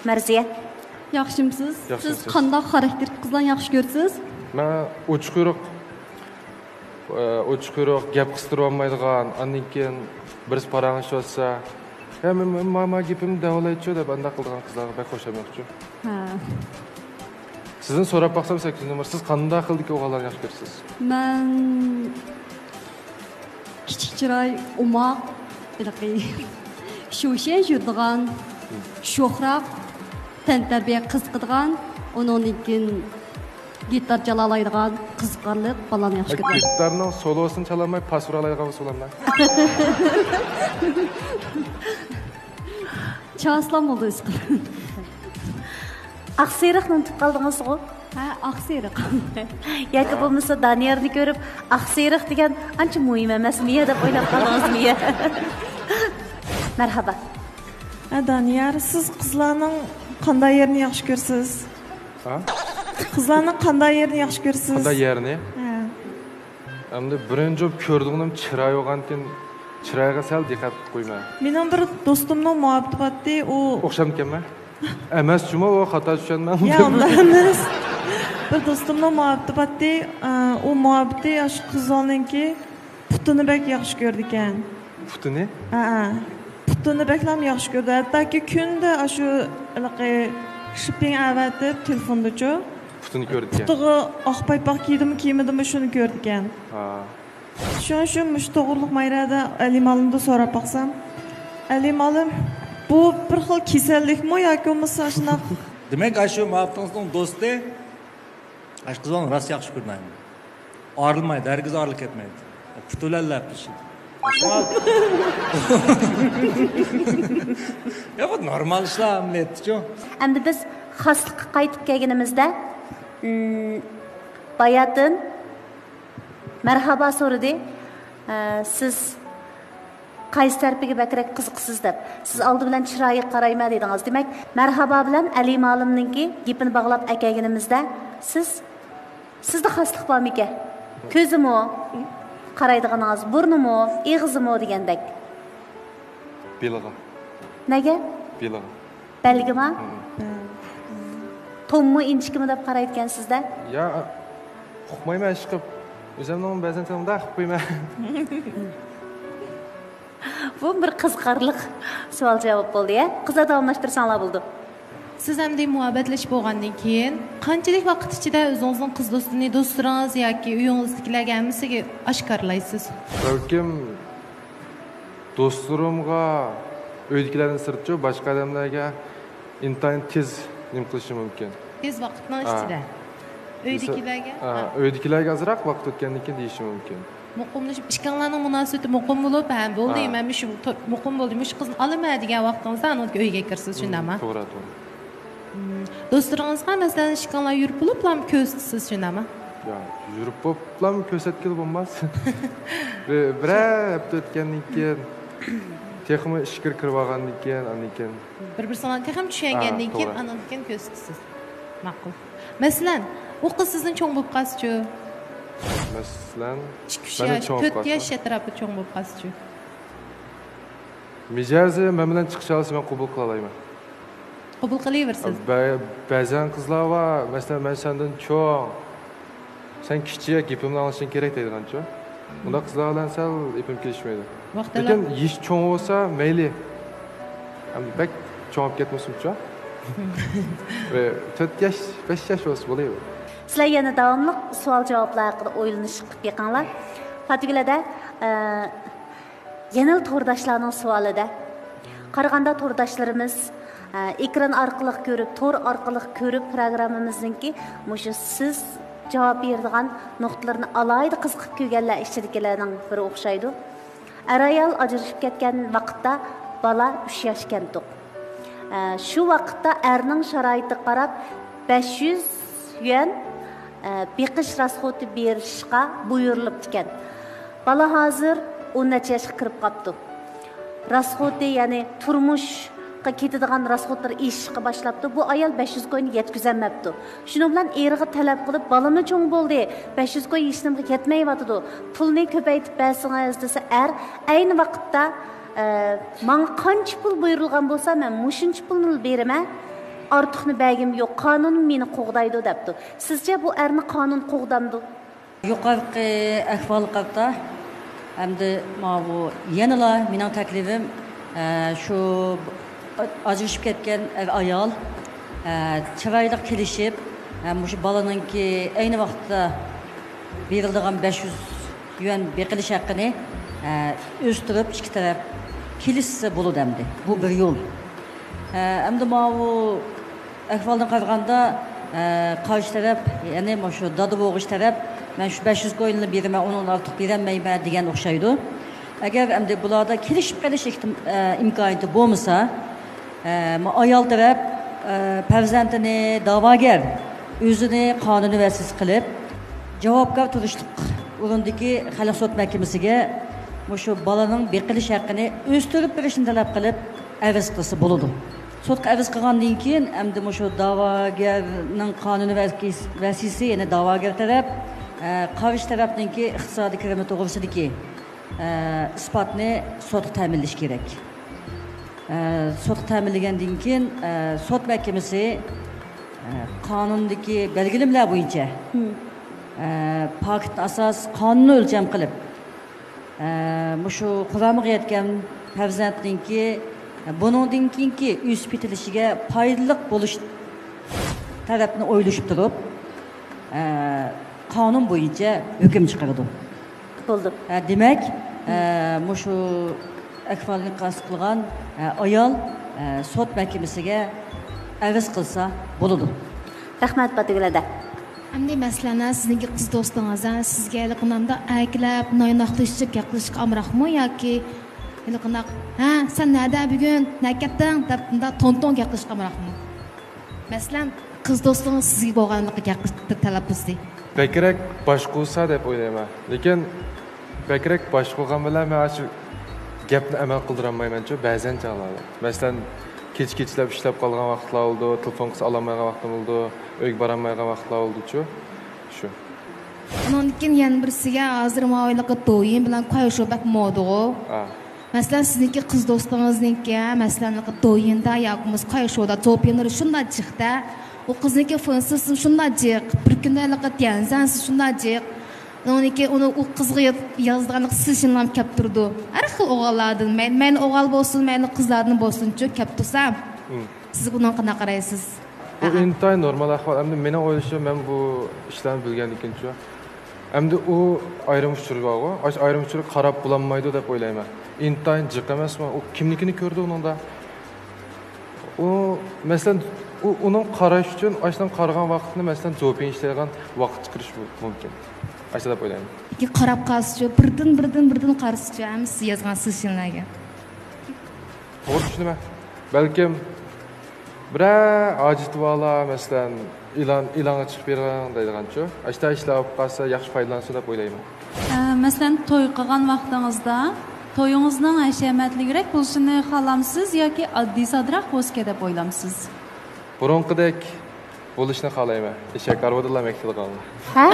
مەرزىيە. ياخشىمسىز؟ ياخشىمسىز؟ سىز قانداق خاراكتېرلىك قىزلارنى ياخشى كۆرىسىز؟ مەن ئوچۇق يورۇق، ئە، ئوچۇق يورۇق، گەپ قىستۇرۇۋالمايدىغان، ئاندىن كېيىن بىرسى پاراڭلىشىۋاتسا، ھە، مەن، مەن، ما، ما گېپىمنى دەۋالايچۇ دەپ ئانداق قىلىدىغان قىزلارغا بەك خۇشام يوقچۇ. ھە. سىزدىن سوراپ باقسام، سەككىزىنچى نومۇر، سىز قانداق خىلدىكى ئوغۇللارنى ياخشى كۆرىسىز؟ مەن كىچىك چىراي، ئوماق، ھېلىقى شوشەن يۈرىدىغان، شوخراق، تەنتەربىيە قىزىقىدىغان، ئۇنىڭدىن كېيىن گىتار چالالايدىغان قىزىقارلىق بالىلارنى ياخشى كۆرىمەن. گىتارنىڭ سولوسىنى چالالماي، پاس ئۇرالايدىغان بولسا بولامدۇ؟ چالسىلا بولدى، ئىشقىلىپ. ئاقسېرىقنى ئۇنتۇپ قالدىڭىزغۇ؟ ھە، ئاقسېرىق. ياكى بولمىسا دانىيارنى كۆرۈپ، ئاقسېرىق دېگەن ئانچە مۇھىم ئەمەسمىيە دەپ ئويلاپ قالدىڭىزمىيە؟ مەرھابا. ھە، دانىيار، سىز قىزلارنىڭ قانداق يېرىنى ياخشى كۆرىسىز؟ ھە؟ قىزلارنىڭ قانداق يېرىنى ياخشى كۆرىسىز؟ قانداق يېرىنى؟ ھە. ئەمدى بىرىنچى بولۇپ كۆرىدىغىنىم چىراي بولغاندىكىن، چىرايغا سەل دىققەت قىلىپ قويىمەن. مېنىڭ بىر دوستۇمنىڭ مۇھەببىتى بار ئىدى، ئۇ. ئوخشامدىكەنمەن؟ ئەمەس جۇمۇ، ئۇ خاتا چۈشەنمەڭ. يا، ئۇنداق ئەمەس. بىر دوستۇمنىڭ مۇھەببىتى بار ئىدى، ئە، ئۇ مۇھەببىتى ئاشۇ قىزلارنىڭكى پۇتىنى بەك ياخشى كۆرىدىكەن. پۇتىنى؟ ھەئە. پۇتىنى بەكلا ياخشى كۆرىدۇ. ھەتتاكى كۈندە ئاشۇ ھېلىقى شىپپىڭ ئەۋەتىپ تېلېفوندىچۇ. پۇتىنى كۆرىدىكەن. پۇتىغا ئاق پايپاق كىيدىمۇ كىيمىدىمۇ شۇنى كۆرىدىكەن. ھا. شۇڭا شۇ مۇشۇ توغرىلىق مايرادە ئەلىم ئالىمدىن سوراپ باقسام. ئەلىم ئالىم، بۇ بىر خىل كېسەللىكمۇ ياكى بولمىسا شۇنداق؟ دېمەك، ئاشۇ مۇھەببىتىڭىزنىڭ دوستى ئاشۇ قىز بالىنى راست ياخشى كۆرىدۇ. ئايرىلمايدۇ، ھەرگىز ئايرىلىپ كەتمەيدۇ. پۇتى بىلەن لەپ ئىشى. يا، بۇ نورمال ئىشلار ئەمەلىيەتتىچۇ. ئەمدى بىز خاسلىققا قايتىپ كەلگىنىمىزدە، ئىم، باياتىن مەرھابا سورىدى. ئە، سىز قايسى تەرىپىگە بەكرەك قىزىقىسىز دەپ. سىز ئالدى بىلەن چىرايىغا قارايمەن دېدىڭىز. دېمەك، مەرھابا بىلەن ئەلىم ئالىمنىڭكى گېپىنى باغلاپ ئەكەلگىنىمىزدە، سىز، سىزدە خاسلىق بارمىكەن؟ كۆزىمۇ قارايدىغىنىڭىز، بۇرنىمۇ، ئېغىزىمۇ دېگەندەك. بېلىغا. نەگە؟ بېلىغا. بەلگىما؟ ھە. توممۇ ئىنچىكىمۇ دەپ قارايدىكەنسىز-دە؟ يا، ئۇقمايمەن ئىشقىلىپ. ئۆزۈمنىڭ بەزەن تىلىمدا ئۇقۇپ قويىمەن. بۇ بىر قىزىقارلىق سوئال جاۋاب بولدى، يا؟ قىزلار داۋاملاشتۇرساڭلار بولىدۇ. سىز ئەمدى مۇھەببەتلىشىپ بولغاندىن كېيىن قانچىلىك ۋاقىت ئىچىدە ئۆزىڭىزنىڭ قىز دوستىنى دوستلىرىڭىز ياكى ئۆيىڭىزدىكىلەرگە ھەممىسىگە ئاشكارىلايسىز؟ بەلكىم دوستلىرىمغا، ئۆيدىكىلەردىن سىرتچۇ، باشقا ئادەملەرگە ئىنتايىن تېز نېمە قىلىشى مۇمكىن. تېز ۋاقىتنىڭ ھە. ئىچىدە. ئۆيدىكىلەرگە؟ ھە، ھە. ئۆيدىكىلەرگە ئازراق ۋاقىت ئۆتكەندىن كېيىن دېيىشى مۇمكىن. مۇقىملىشىپ، ئىككىڭلارنىڭ مۇناسىۋىتى مۇقىم بولۇپ، ھە، بولدى، ھە. مەن مۇشۇ تو-، مۇقىم بولدى، مۇشۇ قىزنى ئالىمەن دېگەن ۋاقتىڭىزدا ئانىڭدىكى ئۆيگە كىرىسىز، شۇنداقمۇ؟ توغرا، توغرا. مم. دوستلىرىڭىزغا، مەسىلەن، ئىككىڭلار يۈرۈپ بولۇپلا كۆرسىتىسىز، شۇنداقمۇ؟ يا، يۈرۈپ بولۇپلا كۆرسەتكىلى بولماس. بىر، بىرەر ھەپتە ئۆتكەندىن كېيىن تېخىمۇ ئىچكىرى كىرىپ ئالغاندىن كېيىن، ئاندىن كېيىن. بىر-بىرسىڭلارنى تېخىمۇ چۈشەنگەندىن ھە، كېيىن، توغرا. ئانىڭدىن كېيىن كۆرسىتىسىز. ماقۇل. مەسىلەن، ئۇ قىز سىزدىن چوڭ بولۇپ قالسىچۇ؟ مەسىلەن، ئىككى، ئۈچ مەندىن ياش، چوڭ تۆت بولۇپ ياش قالسا؟ ئەتراپىدا چوڭ بولۇپ قالسىچۇ؟ مىجەزى مەن بىلەن چىقىشالىسا مەن قوبۇل قىلالايمەن. قوبۇل قىلىۋېرىسىز. بە-، بەزەن قىزلار بار، مەسىلەن، مەن سەندىن چوڭ، سەن كىچىك، گېپىمنى ئاڭلىشىڭ كېرەك دەيدىغانچۇ. ئۇنداق قىزلار بىلەن سەل ئېپىم كېلىشمەيدۇ. ۋاقتىدا. لېكىن يېشى چوڭ بولسا مەيلى. ھەم بەك چوڭ بولۇپ كەتمىسۇنچۇ. بىر تۆت ياش، بەش ياش بولسا بولىدۇ. سىلەر يەنە داۋاملىق سوئال جاۋابلار ھەققىدە ئويلىنىش قىلىپ بېقىڭلار. پاتىگۈل ھەدە، ئە، يەنىلا تورداشلارنىڭ سوئالىدە. قارىغاندا تورداشلىرىمىز، ئە، ئېكران ئارقىلىق كۆرۈپ، تور ئارقىلىق كۆرۈپ پروگراممىمىزنىڭكى مۇشۇ سىز جاۋاب بېرىدىغان نۇقتىلىرىنى ئالاھىدە قىزىقىپ كۆرگەنلەر ئىچىدىكىلەرنىڭ بىرى ئوخشايدۇ. ئەر-ئايال ئاجرىشىپ كەتكەن ۋاقىتتا بالا ئۈچ ياش ئىكەنتۇق. ئە، شۇ ۋاقىتتا ئەرنىڭ شارائىتىغا قاراپ بەش يۈز يۈەن، ئە، بېقىش راسخوتى بېرىشقا بۇيرۇلۇپتىكەن. بالا ھازىر ئون نەچچە ياشقا كىرىپ قاپتۇ. راسخوتى، يەنى تۇرمۇشقا كېتىدىغان راسخوتلىرى ئېشىشقا باشلاپتۇ. بۇ ئايال بەش يۈز كوينى يەتكۈزەلمەپتۇ. شۇنىڭ بىلەن ئېرىغا تەلەپ قىلىپ، بالىمۇ چوڭ بولدى، بەش يۈز كوي ھېچنېمىگە يەتمەيۋاتىدۇ، پۇلنى كۆپەيتىپ بەرسىڭىز دېسە، ئەر ئەينى ۋاقىتتا، ئە، ماڭا قانچە پۇل بۇيرۇلغان بولسا، مەن مۇشۇنچە پۇلنىلا بېرىمەن، ئارتۇقنى بەرگۈم يوق، قانۇن مېنى قوغدايدۇ دەپتۇ. سىزچە بۇ ئەرنى قانۇن قوغدامدۇ؟ يۇقىرىقى ئەھۋالغا قارىتا، ئەمدى ماۋۇ يەنىلا مېنىڭ تەكلىپىم، ئە، شۇ ئاجرىشىپ كەتكەن ئەر-ئايال، ئە، چىرايلىق كېلىشىپ، ئە، مۇشۇ بالىنىڭكى ئەينى ۋاقىتتا بېرىلىدىغان بەش يۈز يۈەن بېقىلىش ھەققىنى، ئە، ئۆستۈرۈپ، ئىككى تەرەپ كېلىشسە بولىدۇ ئەمدى. بۇ بىر يول. ئە، ئەمدى ماۋۇ ئەھۋالدىن قارىغاندا، ئە، قارشى تەرەپ، يەنى مۇشۇ دادا بولغۇچى تەرەپ، مەن شۇ بەش يۈز كوينلا بېرىمەن، ئۇنىڭدىن ئارتۇق بېرەلمەيمەن دېگەن ئوخشايدۇ. ئەگەر ئەمدى بۇلاردا كېلىشىپ قېلىش ئېھتىم-، ئە، ئىمكانىيىتى بولمىسا، ئە، مۇ-، ئايال تەرەپ، ئە، پەرزەنتىنى داۋاگەر ئۆزىنى قانۇنىي ۋەسىيسى قىلىپ، جاۋابكار تۇرۇشلۇق ئورۇندىكى خەلق سوت مەھكىمىسىگە مۇشۇ بالىنىڭ بېقىلىش ھەققىنى ئۆستۈرۈپ بېرىشنى تەلەپ قىلىپ ئەرز قىلسا بولىدۇ. سوتقا ئەرز قىلغاندىن كېيىن، ئەمدى مۇشۇ داۋاگەرنىڭ قانۇنىي ۋەكىس-، ۋەسىيسى، يەنى داۋاگەر تەرەپ، قارشى تەرەپنىڭكى ئىقتىسادىي كىرىمى توغرىسىدىكى ئىسپاتنى سوتقا تەمىنلىشى كېرەك. سوتقا تەمىنلىگەندىن كېيىن، سوت مەھكىمىسى قانۇندىكى بەلگىلىمىلەر بويىچە پاكىتنى ئاساس قانۇننى ئۆلچەم قىلىپ، مۇشۇ قۇرامىغا يەتكەن پەرزەنتنىڭكى بۇنىڭدىن كېيىنكى ئۆسۈپ يېتىلىشىگە پايدىلىق بولۇش تەرەپنى ئويلىشىپ تۇرۇپ، قانۇن بويىچە ھۆكۈم چىقىرىدۇ. بولدى. دېمەك، مۇشۇ ئەھۋالنى قەست قىلغان ئايال سوت مەھكىمىسىگە ئەرز قىلسا بولىدۇ. رەھمەت، پاتىگۈل ھەدە. ئەمدى مەسىلەن، ھە، سىزنىڭكى قىز دوستىڭىز، ھە، سىزگە ھېلىقى مۇنداق ئەركىلەپ، نايناقلىشىپ گەپلىشىشكە ئامراقمۇ ياكى ھېلىقىنداق، ھە، سەن نەدە بۈگۈن، نەگە كەتتىڭ دەپ مۇنداق تون-تون گەپلىشىشكە ئامراقمۇ؟ مەسىلەن، قىز دوستىڭىز سىزگە بولغان ھېلىقى گەپ تەلەپپۇزى. بەكرەك باشقۇرسا دەپ ئويلايمەن. لېكىن بەكرەك باشقۇرغان بىلەن مەن ئاشۇ گەپنى ئەمەل قىلدۇرالمايمەنچۇ، بەزەن چاغلاردا. مەسىلەن، كېچە-كېچىلەپ ئىشلەپ قالغان ۋاقىتلار بولىدۇ، تېلېفون قىلسا ئالالمايدىغان ۋاقتىم بولىدۇ، ئۆيگە بارالمايدىغان ۋاقىتلار بولىدۇچۇ. شۇ. ئۇنىڭدىن كېيىن يەنە بىرسىگە، ھازىر ماۋۇ ھېلىقى دويىن بىلەن كايشو بەك مودىغۇ. ھە. مەسىلەن، سىزنىڭكى قىز دوستىڭىزنىڭكى، مەسىلەن، ھېلىقى دويىندا ياكى بولمىسا كايشودا، زوپىيىنلىرى شۇنداق جىقتە. ئۇ قىزنىڭكى فېنسىسى شۇنداق جىق. بىر كۈندە ھېلىقى تيەنزەنسى شۇنداق جىق. ئۇنىڭدىن كېيىن ئۇنى، ئۇ قىزغا ياز-، يازىدىغان سىزىشىنلام كەپ تۇرىدۇ. ھەر خىل ئوغۇللاردىن، مەي-، مەيلى ئوغۇل بولسۇن، مەيلى قىزلاردىن بولسۇنچۇ، كەپ تۇرسا. مم. سىز بۇنىڭغا قانداق قارايسىز؟ بۇ ئىنتايىن نورمال ئەھۋال. ئەمدى مېنىڭ ئويلىشىم، مەن بۇ ئىشلارنى بىلگەندىن كېيىنچۇ. ئەمدى ئۇ ئايرىم ئۇچۇر بارغۇ، ئاش-، ئايرىم ئۇچۇرغا قاراپ بولالمايدۇ دەپ ئويلايمەن. ئىنتايىن جىق ئەمەسمۇ؟ ئۇ كىملىكىنى كۆردى ئۇنىڭدا. ئۇ، مەسىلەن، ئۇ، ئۇنىڭ قاراش ئۈچۈن، ئاشۇنىڭ قارىغان ۋاقتىنى، مەسىلەن، زوپىيىن ئىشلەيدىغان ۋاقىت چىقىرىش مۇ-، مۇمكىن. ئاشۇ دەپ ئويلايمەن. قاراپ قالسىچۇ، بىردىن، بىردىن، بىردىن قارىسىچۇ، ھەممىسى يازغان سىزىشىڭلارغا. توغرا چۈشىنىمەن. بەلكىم بىرەر ھاجىتى بارلار، مەسىلەن، ئېلان، ئېلانغا چىقىپ بېرىڭ دەيدىغانچۇ. ئاشۇنداق ئىشلار بولۇپ قالسا ياخشى پايدىلانسۇن دەپ ئويلايمەن. ئە، مەسىلەن، توي قىلغان ۋاقتىڭىزدا تويىڭىزنىڭ ھەشەمەتلىكرەك بولۇشىنى خالامسىز ياكى ئاددىيسادىراق بولسىكەن دەپ ئويلامسىز؟ بۇرۇنقىدەك بولۇشنى خالايمەن. ئېشەك ئارۋىدىنلا مەكتىلىغانلا. ھە؟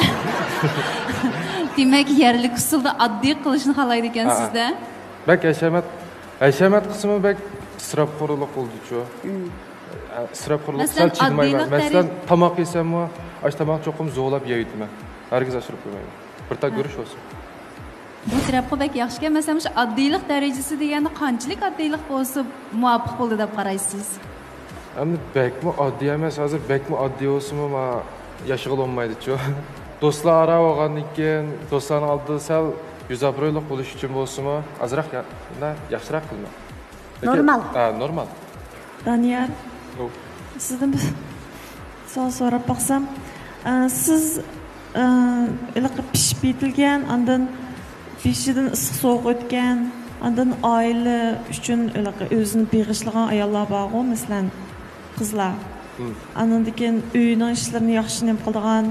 دېمەك، يەرلىك ئۇسسۇلدا ئاددىي قىلىشنى خالايدىكەنسىز-دە. ھە. بەك ھەشەمەت، ھەشەمەت قىلسىمۇ بەك ئىسراپخورلۇق بولىدۇچۇ. مم. ئە، ئىسراپخورلۇق مەسىلەن، سەل چىدىمايمەن. ئاددىيلىق مەسىلەن، دەرىجە- تاماق يېسەممۇ، ئاشۇ تاماقنى چوقۇم زورلاپ يەيتىمەن. ھەرگىز ئاشۇرۇپ قويمايمەن. بىر تال ھە. گۈرۈچ بولسۇن. بۇ تەرەپ قۇدەك ياخشىكەن، مەسىلەن، مۇشۇ ئاددىيلىق دەرىجىسى دېگەندە قانچىلىك ئاددىيلىق بولسا مۇۋاپىق بولىدۇ دەپ قارايسىز؟ ئەمدى بەكمۇ ئاددىي ئەمەس، ھازىر بەكمۇ ئاددىي بولسىمۇ، ما، ياشىغىلى بولمايدىچۇ. دوستلار ئارا بولغاندىن كېيىن، دوستلارنىڭ ئالدىدا سەل يۈز ئابرۇيلۇق بولۇش ئۈچۈن بولسىمۇ، ئازراق يا-، ياخشىراق قىلىمەن. لېكىن نورمال. ھە، نورمال. دانىيار، ئوۋ. سىزدىن بىر سوئال سوراپ باقسام، ئە، سىز، ئە، ھېلىقى پىشىپ يېتىلگەن، ئاندىن بېشىدىن ئىسسىق سوغۇق ئۆتكەن، ئاندىن ئائىلە ئۈچۈن ھېلىقى ئۆزىنى بېغىشلىغان ئاياللار بارغۇ، مەسىلەن، قىزلار. مم. ئاندىن كېيىن ئۆينىڭ ئىشلىرىنى ياخشى نېمە قىلىدىغان،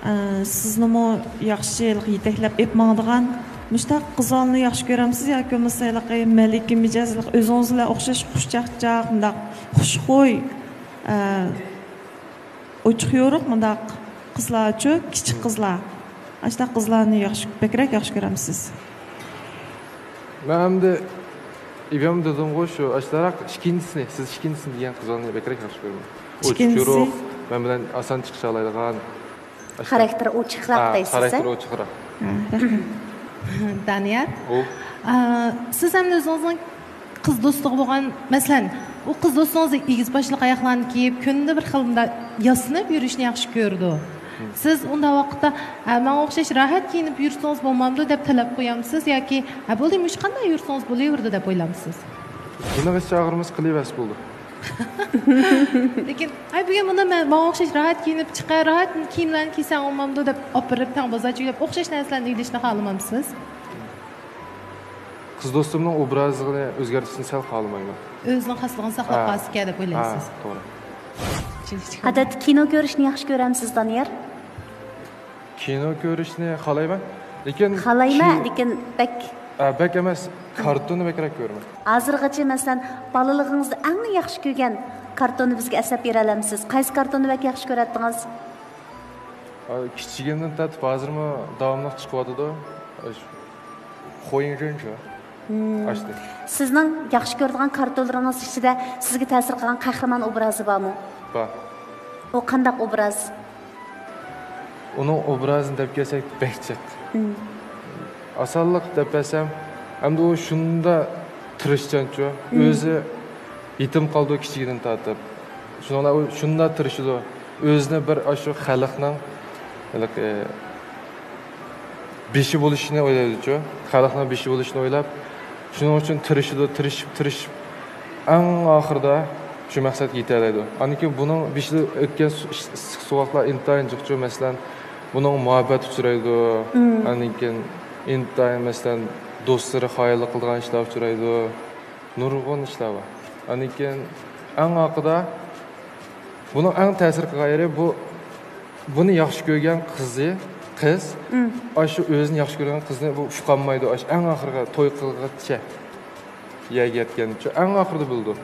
ئە، سىزنىمۇ ياخشى ھېلىقى يېتەكلەپ ئېلىپ ماڭىدىغان مۇشۇنداق قىزلارنى ياخشى كۆرەمسىز ياكى بولمىسا ھېلىقى مەلىكە مىجەز، ھېلىقى ئۆزىڭىز بىلەن ئوخشاش خۇشچاقچاق، مۇنداق خۇشخۇي، ئە، ئوچۇق يورۇق مۇنداق قىزلارچۇ، كىچىك قىزلار. ئاشۇنداق قىزلارنى ياخشى، بەكرەك ياخشى كۆرەمسىز؟ مەن ئەمدى ئىبەم دېدىمغۇ، شۇ ئاشۇنداقراق ئىككىنچىسىنى، سىز ئىككىنچىسىنى دېگەن قىزلارنى بەكرەك ياخشى كۆرىمەن. ئىككىنچىسى؟ ئوچۇق يورۇق، مەن بىلەن ئاسان چىقىشالايدىغان. خاراكتېرى ئوچۇقراق ھە، دەيسىز، خاراكتېرى ھە؟ ئوچۇقراق. ھە، رەھمەت. دانىيار، ئوۋ. ئا، سىز ھەم ئۆزىڭىزنىڭ قىز دوستىغا بولغان، مەسىلەن، ئۇ قىز دوستىڭىز ئېگىز باشلىق ئاياغلارنى كىيىپ، كۈندە بىر خىل مۇنداق ياسىنىپ يۈرۈشنى ياخشى كۆرىدۇ. مم. سىز ئۇنداق ۋاقىتتا، ھە، ماڭا ئوخشاش راھەت كىيىنىپ يۈرسىڭىز بولمامدۇ دەپ تەلەپ قويامسىز ياكى، ھە، بولدى، مۇشۇ قانداق يۈرسىڭىز بولۇۋېرىدۇ دەپ ئويلامسىز؟ بۇنىڭ ئىچ ئاغرىمىسا قىلىۋەرسە بولدى. لېكىن، ئاي، بۈگۈن مانا مەن، ماڭا ئوخشاش راھەت كىيىنىپ چىقە، راھەت كىيىملەرنى كىيسەڭ بولمامدۇ دەپ ئاپىرىپ، تەڭ بازارچە يۆلەپ ئوخشاش نەرسىلەرنى ئۆيلەشنى خالىمامسىز؟ قىز دوستۇمنىڭ ئوبرازىنى ئۆزگەرتىشنى سەل خالىمايمەن. ئۆزىنىڭ خاسلىقىنى ساقلاپ ھە. قالسىكەن دەپ ھە، ئويلايسىز؟ توغرا. چۈشىنىشلىك. ئادەتتە كىنو كۆرۈشنى ياخشى كۆرەمسىز، دانىيار؟ كىنو كۆرۈشنى خالايمەن. لېكىن خالايمەن، كىنو لېكىن بەك ھە، بەك ئەمەس، كارتوننى بەكرەك كۆرىمەن. ھازىرغىچە، مەسىلەن، بالىلىقىڭىزدا ئەڭ ياخشى كۆرگەن كارتوننى بىزگە ئەسلەپ بېرەلەمسىز؟ قايسى كارتوننى بەك ياخشى كۆرەتتىڭىز؟ كىچىكىمدىن تارتىپ ھازىرمۇ داۋاملىق چىقىۋاتىدۇ. خويۇڭجۈنچۇ. ئاشتى. سىزنىڭ ياخشى كۆرىدىغان كارتونلىرىڭىز ئىچىدە سىزگە تەسىر قىلغان قەھرىمان ئوبرازى بارمۇ؟ بار. ئۇ قانداق ئوبراز؟ ئۇنىڭ ئوبرازىنى دەپ كەلسەك، بەك جىق. ئاسانلىق دەپ بەرسەم، ئەمدى ئۇ شۇنداق تىرىشچانچۇ، ئۆزى يېتىم قالىدۇ كىچىكىدىن تارتىپ. شۇنىڭ بىلەن ئۇ شۇنداق تىرىشىدۇ. ئۆزىنى بىر ئاشۇ خەلقنىڭ، ھېلىقى، بېشى بولۇشنى ئويلايدۇچۇ. خەلقنىڭ بېشى بولۇشنى ئويلاپ، شۇنىڭ ئۈچۈن تىرىشىدۇ، تىرىشىپ، تىرىشىپ، ئەڭ ئاخىرىدا شۇ مەقسەتكە يېتەلەيدۇ. ئاندىن كېيىن بۇنىڭ بېشىدا ئۆتكەن سۇ-، ئىس-، ئىسسىق سوغۇقلار ئىنتايىن جىقچۇ. مەسىلەن، بۇنىڭ مۇھەببەت ئۇچرايدۇ. ئاندىن كېيىن ئىنتايىن، مەسىلەن، دوستلىرى خائىنلىق قىلىدىغان ئىشلار ئۇچرايدۇ. نۇرغۇن ئىشلار بار. ئاندىن كېيىن ئەڭ ئارقىدا بۇنىڭ ئەڭ تەسىر قىلغان يېرى بۇ، بۇنى ياخشى كۆرگەن قىزى، قىز، ئاشۇ ئۆزىنى ياخشى كۆرگەن قىزنى بۇ ئۇقالمايدۇ. ئاشۇ ئەڭ ئاخىرىغا توي قىلغىچە يەرگە يەتكەنچە ئەڭ ئاخىرىدا بىلىدۇ.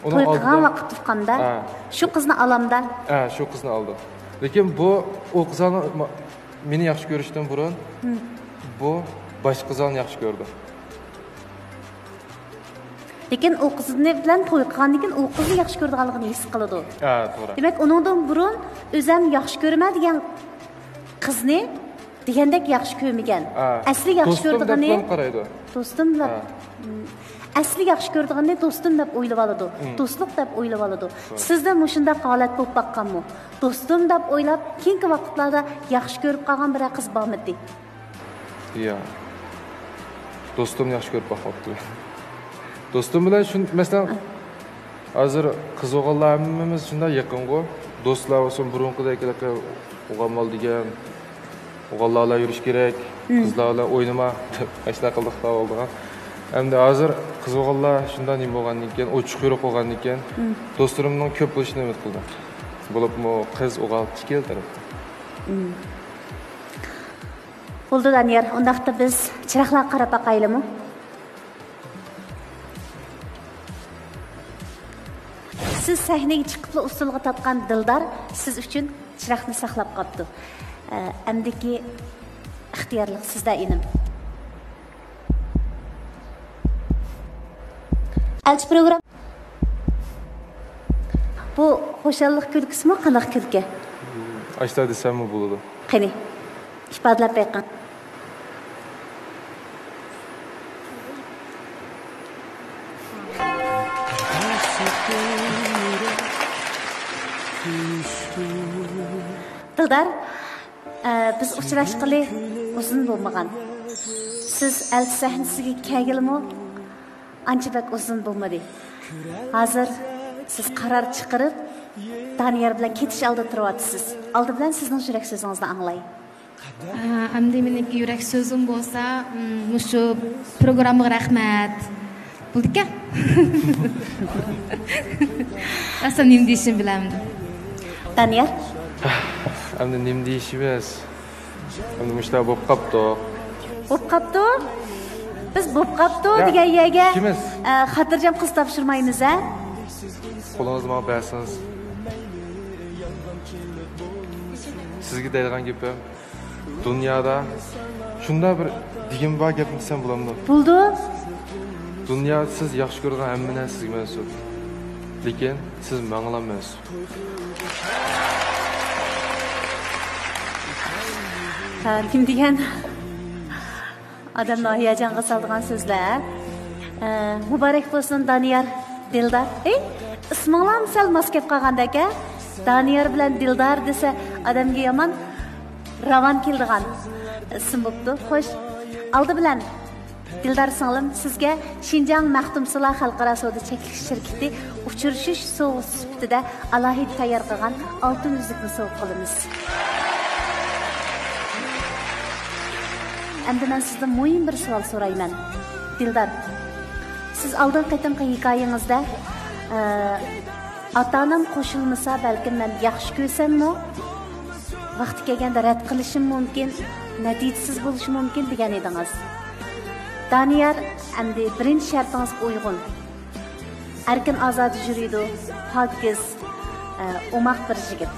ئۇنىڭ توي قىلغان ئالدىدا ۋاقىتتا ئۇقامدا، ھە. شۇ قىزنى ئالامدا. ھە، شۇ قىزنى ئالدى. لېكىن بۇ ئۇ قىزنى ما-، مېنى ياخشى كۆرۈشتىن بۇرۇن بۇ باشقا قىزنى ياخشى كۆردى. لېكىن ئۇ قىزنى بىلەن توي قىلغاندىن كېيىن ئۇ قىزنى ياخشى كۆرىدىغانلىقىنى ھېس قىلىدۇ. ھە، توغرا. دېمەك، ئۇنىڭدىن بۇرۇن ئۆزەم ياخشى كۆرىمەن دېگەن قىزنى دېگەندەك ياخشى كۆرمىگەن. ھە. ئەسلى ياخشى دوستۇم دەپ كۆرىدىغىنى بىلەن قارايدۇ. دوستۇم دەپ. ھە. ئەسلى ياخشى كۆرىدىغىنىنى دوستۇم دەپ ئويلاپ ئالىدۇ. دوستلۇق دەپ ئويلاپ ئالىدۇ. سىزدە مۇشۇنداق ھالەت بولۇپ باققانمۇ؟ دوستۇم دەپ ئويلاپ، كېيىنكى ۋاقىتلاردا ياخشى كۆرۈپ قالغان بىرەر قىز بارمىدى؟ يا. دوستۇمنى ياخشى كۆرۈپ باقماپتىمەن. دوستۇم بىلەن شۇن-، مەسىلەن، ھازىر قىز ئوغۇللار ھەممىمىز شۇنداق يېقىنغۇ. دوستلار بولسۇن، بۇرۇنقىدەك ھېلىقى ئوغۇل مال دېگەن، ئوغۇللار بىلەن يۈرۈش كېرەك، قىزلار بىلەن ئوينىما، ئاشۇنداق قىلدۇق بولىدىغان. ئەمدى ھازىر قىز ئوغۇللار شۇنداق نېمە بولغاندىن كېيىن، ئوچۇق يورۇق بولغاندىن كېيىن، دوستلىرىمنىڭ كۆپ بولۇشىنى ئۈمىد قىلدىم. بولۇپمۇ قىز ئوغۇل ئىككىلا تەرەپتىن. بولدى، دانىيار. ئۇنداقتا بىز چىراغلارغا قاراپ باقايلىمۇ؟ سىز سەھنىگە چىقىپلا ئۇسسۇلغا تارتقان دىلدار سىز ئۈچۈن چىراغنى ساقلاپ قاپتۇ. ئە، ئەمدىكى ئىختىيارلىق سىزدە، ئىنىم. ئەلچى پروگرام. بۇ خۇشاللىق كۈلكىسىمۇ قانداق كۈلكە؟ ئاشتا دېسەممۇ بولىدۇ. قېنى، ئىپادىلەپ بېقىڭ. دىلدار، ئە، بىز ئۇچراشقىلى ئۇزۇن بولمىغان. سىز ئەلچى سەھنىسىگە كەلگىلىمۇ ئانچە بەك ئۇزۇن بولمىدى. ھازىر سىز قارار چىقىرىپ، دانىيار بىلەن كېتىش ئالدىدا تۇرۇۋاتىسىز. ئالدى بىلەن سىزنىڭ يۈرەك سۆزىڭىزنى ئاڭلاي. ئە، ئەمدى مېنىڭكى يۈرەك سۆزۈم بولسا، م، مۇشۇ پروگراممىغا رەھمەت. بولدىكەن. ئەسلى نېمە دېيىشىمنى بىلەلمىدىم. دانىيار. ئەمدى نېمە دېيىشىمىز؟ ئەمدى مۇشۇنداق بولۇپ قاپتۇ. بولۇپ قاپتۇ؟ بىز بولۇپ قاپتۇ يا، دېگەن يەرگە، ئىككىمىز. ئە، خاتىرجەم قىز تاپشۇرمايمىز، ھە؟ قولىڭىزنى ماڭا بەرسىڭىز. سىزگە دەيدىغان گېپىم، دۇنيادا شۇنداق بىر دېگىنى بار گەپنى دېسەم بولامدۇ؟ بولىدۇ. دۇنيا، سىز ياخشى كۆرىدىغان ھەممە نەرسە سىزگە مەنسۇپ. لېكىن سىز ماڭىلا مەنسۇپ. ھە، نېمە دېگەن؟ ئادەمنى ھاياجانغا سالىدىغان سۆزلەر. ئە، مۇبارەك بولسۇن دانىيار، دىلدار. ئەي، ئىسمىڭلارمۇ سەل ماس كەپ قالغاندەك، ھە؟ دانىيار بىلەن دىلدار دېسە ئادەمگە يامان راۋان كېلىدىغان ئىسىم بوپتۇ. خوش، ئالدى بىلەن دىلدار سىڭلىم، سىزگە شىنجاڭ مەختۇمسۇلا خەلقئارا سودا چەكلىك شىركىتى ئۇچرىشىش سوۋغىسى سۈپىتىدە ئالاھىدە تەييار قىلغان ئالتۇن ئۈزۈكنى سوۋغا قىلىمىز. ئەمدى مەن سىزدىن مۇھىم بىر سوئال سورايمەن. دىلدار، سىز ئالدىنقى قېتىمقى ھېكايىڭىزدە، ئە، ئاتا-ئانام قوشۇلمىسا، بەلكىم مەن ياخشى كۆرسەممۇ، ۋاقتى كەلگەندە رەت قىلىشىم مۇمكىن، نەتىجىسىز بولۇشى مۇمكىن دېگەن ئىدىڭىز. دانىيار ئەمدى بىرىنچى شەرتىڭىزگە ئۇيغۇن. ئەركىن ئازادە يۈرىدۇ، پاكىز، ئە، ئوماق بىر يىگىت.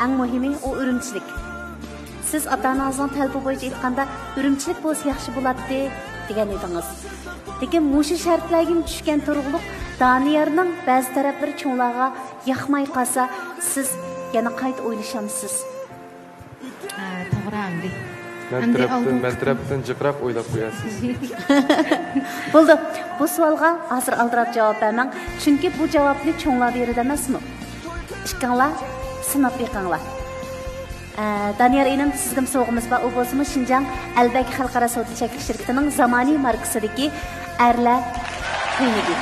ئەڭ مۇھىمى ئۇ ئۈرۈمچىلىك. سىز ئاتا-ئانىڭىزنىڭ تەلىپى بويىچە ئېيتقاندا، ئۈرۈمچىلىك بولسا ياخشى بولاتتى دېگەن ئىدىڭىز. لېكىن مۇشۇ شەرتلەرگىمۇ چۈشكەن تۇرۇقلۇق دانىيارنىڭ بەزى تەرەپلىرى چوڭلارغا ياقماي قالسا، سىز يەنە قايتا ئويلىشامسىز؟ ھە، توغرا ئەمدى. مەن ئەمدى تەرەپتىن، ئالدىن مەن تەرەپتىن جىقراق ئويلاپ قويارسىز. بولدى. بۇ سوئالغا ھازىر ئالدىراپ جاۋاب بەرمەڭ. چۈنكى بۇ جاۋابنى چوڭلار بېرىدۇ ئەمەسمۇ؟ ئىككىڭلار سىناپ بېقىڭلار. ئە، دانىيار ئىنىم، سىزگىمۇ سوۋغىمىز بار. ئۇ بولسىمۇ شىنجاڭ ئەلبەك خەلقئارا سودا چەكلىك شىركىتىنىڭ زامانىي ماركىسىدىكى ئەرلەر كۆينىكى.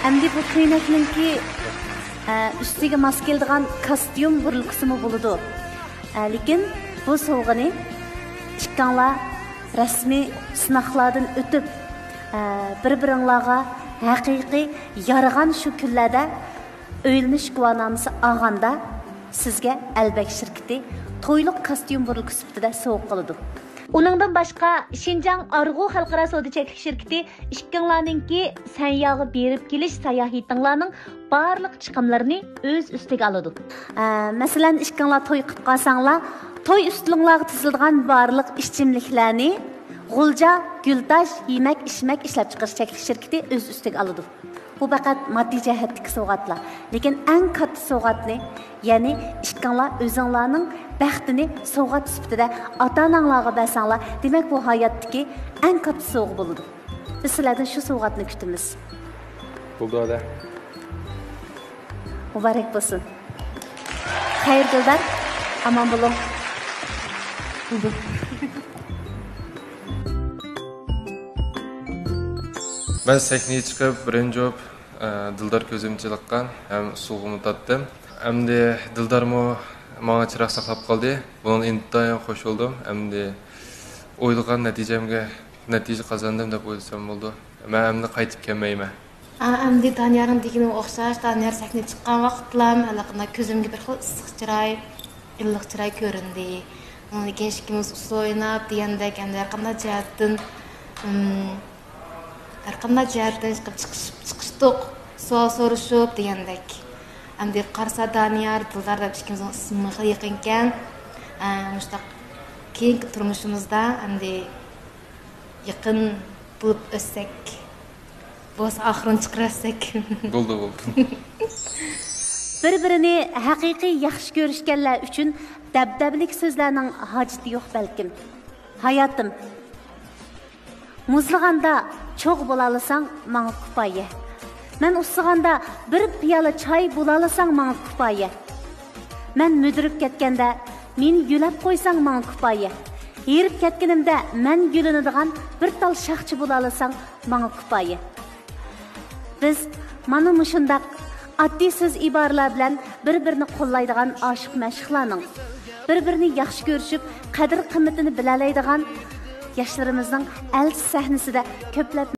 ئەمدى بۇ كۆينەكنىڭكى، ئە، ئۈستىگە ماس كېلىدىغان كاستيۇم بۇرۇلكىسىمۇ بولىدۇ. ئە، لېكىن بۇ سوۋغىنى ئىككىڭلار رەسمىي سىناقلاردىن ئۆتۈپ، ئە، بىر-بىرىڭلارغا ھەقىقىي يارىغان شۇ كۈنلەردە ئۆيلىنىش گۇۋاھنامىسى ئالغاندا، سىزگە ئەلبەك شىركىتى تويلۇق كاستيۇم بۇرۇلكا سۈپىتىدە سوۋغا قىلىدۇ. ئۇنىڭدىن باشقا، شىنجاڭ ئارغۇ خەلقئارا سودا چەكلىك شىركىتى ئىككىڭلارنىڭكى سەنياغا بېرىپ كېلىش ساياھىتىڭلارنىڭ بارلىق چىقىملىرىنى ئۆز ئۈستىگە ئالىدۇ. ئە، مەسىلەن، ئىككىڭلار توي قىلىپ قالساڭلار، توي ئۈستىلىڭلارغا تىزىلىدىغان بارلىق ئىچىملىكلەرنى غۇلجا گۈلتاش يېمەك-ئىچمەك ئىشلەپچىقىرىش چەكلىك شىركىتى ئۆز ئۈستىگە ئالىدۇ. بۇ پەقەت ماددىي جەھەتتىكى سوۋغاتلار. لېكىن ئەڭ كاتتا سوۋغاتنى، يەنى ئىككىڭلار ئۆزۈڭلارنىڭ بەختىنى سوۋغات سۈپىتىدە ئاتا-ئاناڭلارغا بەرسەڭلار، دېمەك، بۇ ھاياتتىكى ئەڭ كاتتا سوۋغا بولىدۇ. بىز سىلەردىن شۇ سوۋغاتنى كۈتىمىز. بولدى، ھەدە. مۇبارەك بولسۇن. خەير، دىلدار، ئامان بولۇڭ. مەن سەھنىگە چىقىپ، بىرىنچى بولۇپ، ئە، دىلدار كۆزۈمگە چېلىققان ھەم ئۇسسۇلغىمۇ تارتتىم. ئەمدى دىلدارمۇ ماڭا چىراغ ساقلاپ قالدى. بۇنىڭدىن ئىنتايىن خۇش بولدۇم. ئەمدى ئويلىغان نەتىجەمگە، نەتىجە قازاندىم دەپ ئويلىسام بولىدۇ. مەن ئەمدى قايتىپ كەلمەيمەن. ئا، ئەمدى دانىيارنىڭ دېگىنىگە ئوخشاش، دانىيار سەھنىگە چىققان ۋاقىتلا ھېلىقىنداق كۆزۈمگە بىر خىل ئىسسىق چىراي، ئىللىق چىراي كۆرۈندى. ئۇنىڭدىن كېيىن ئىككىمىز ئۇسسۇل ئويناپ دېگەندەك، ئەمدى ھەرقانداق جەھەتتىن، ئىم، ھەرقانداق جەھەتتىن چىقىپ چىقىش-، چىقىشتۇق، سوئال سورىشىپ دېگەندەك. ئەمدى قارىسا دانىيار، دىلدار دەپ ئىككىمىزنىڭ ئىسمى خېلى يېقىنكەن. ئە، مۇشۇنداق كېيىنكى تۇرمۇشىمىزدا ئەمدى يېقىن بولۇپ ئۆتسەك، بولسا ئاخىرىنى چىقىرىۋەتسەك. بولدى، بولدى. بىر-بىرىنى ھەقىقىي ياخشى كۆرۈشكەنلەر ئۈچۈن دەبدەبىلىك سۆزلەرنىڭ ھاجىتى يوق بەلكىم. ھاياتىم، مۇزلىغاندا چوغ بولالىساڭ ماڭا كۇپايە. مەن ئۇسسىغاندا بىر پىيالە چاي بولالىساڭ ماڭا كۇپايە. مەن مۈدۈرۈپ كەتكەندە مېنى يۆلەپ قويساڭ ماڭا كۇپايە. ھېرىپ كەتكىنىمدە مەن يۆلىنىدىغان بىر تال شاخچە بولالىساڭ ماڭا كۇپايە. بىز مانا مۇشۇنداق ئاددىي سۆز ئىبارىلەر بىلەن بىر-بىرىنى قوللايدىغان ئاشىق-مەشۇقلارنىڭ، بىر-بىرىنى ياخشى كۆرۈشۈپ، قەدىر-قىممىتىنى بىلەلەيدىغان ياشلىرىمىزنىڭ ئەلچىسى سەھنىسىدە كۆپلەپ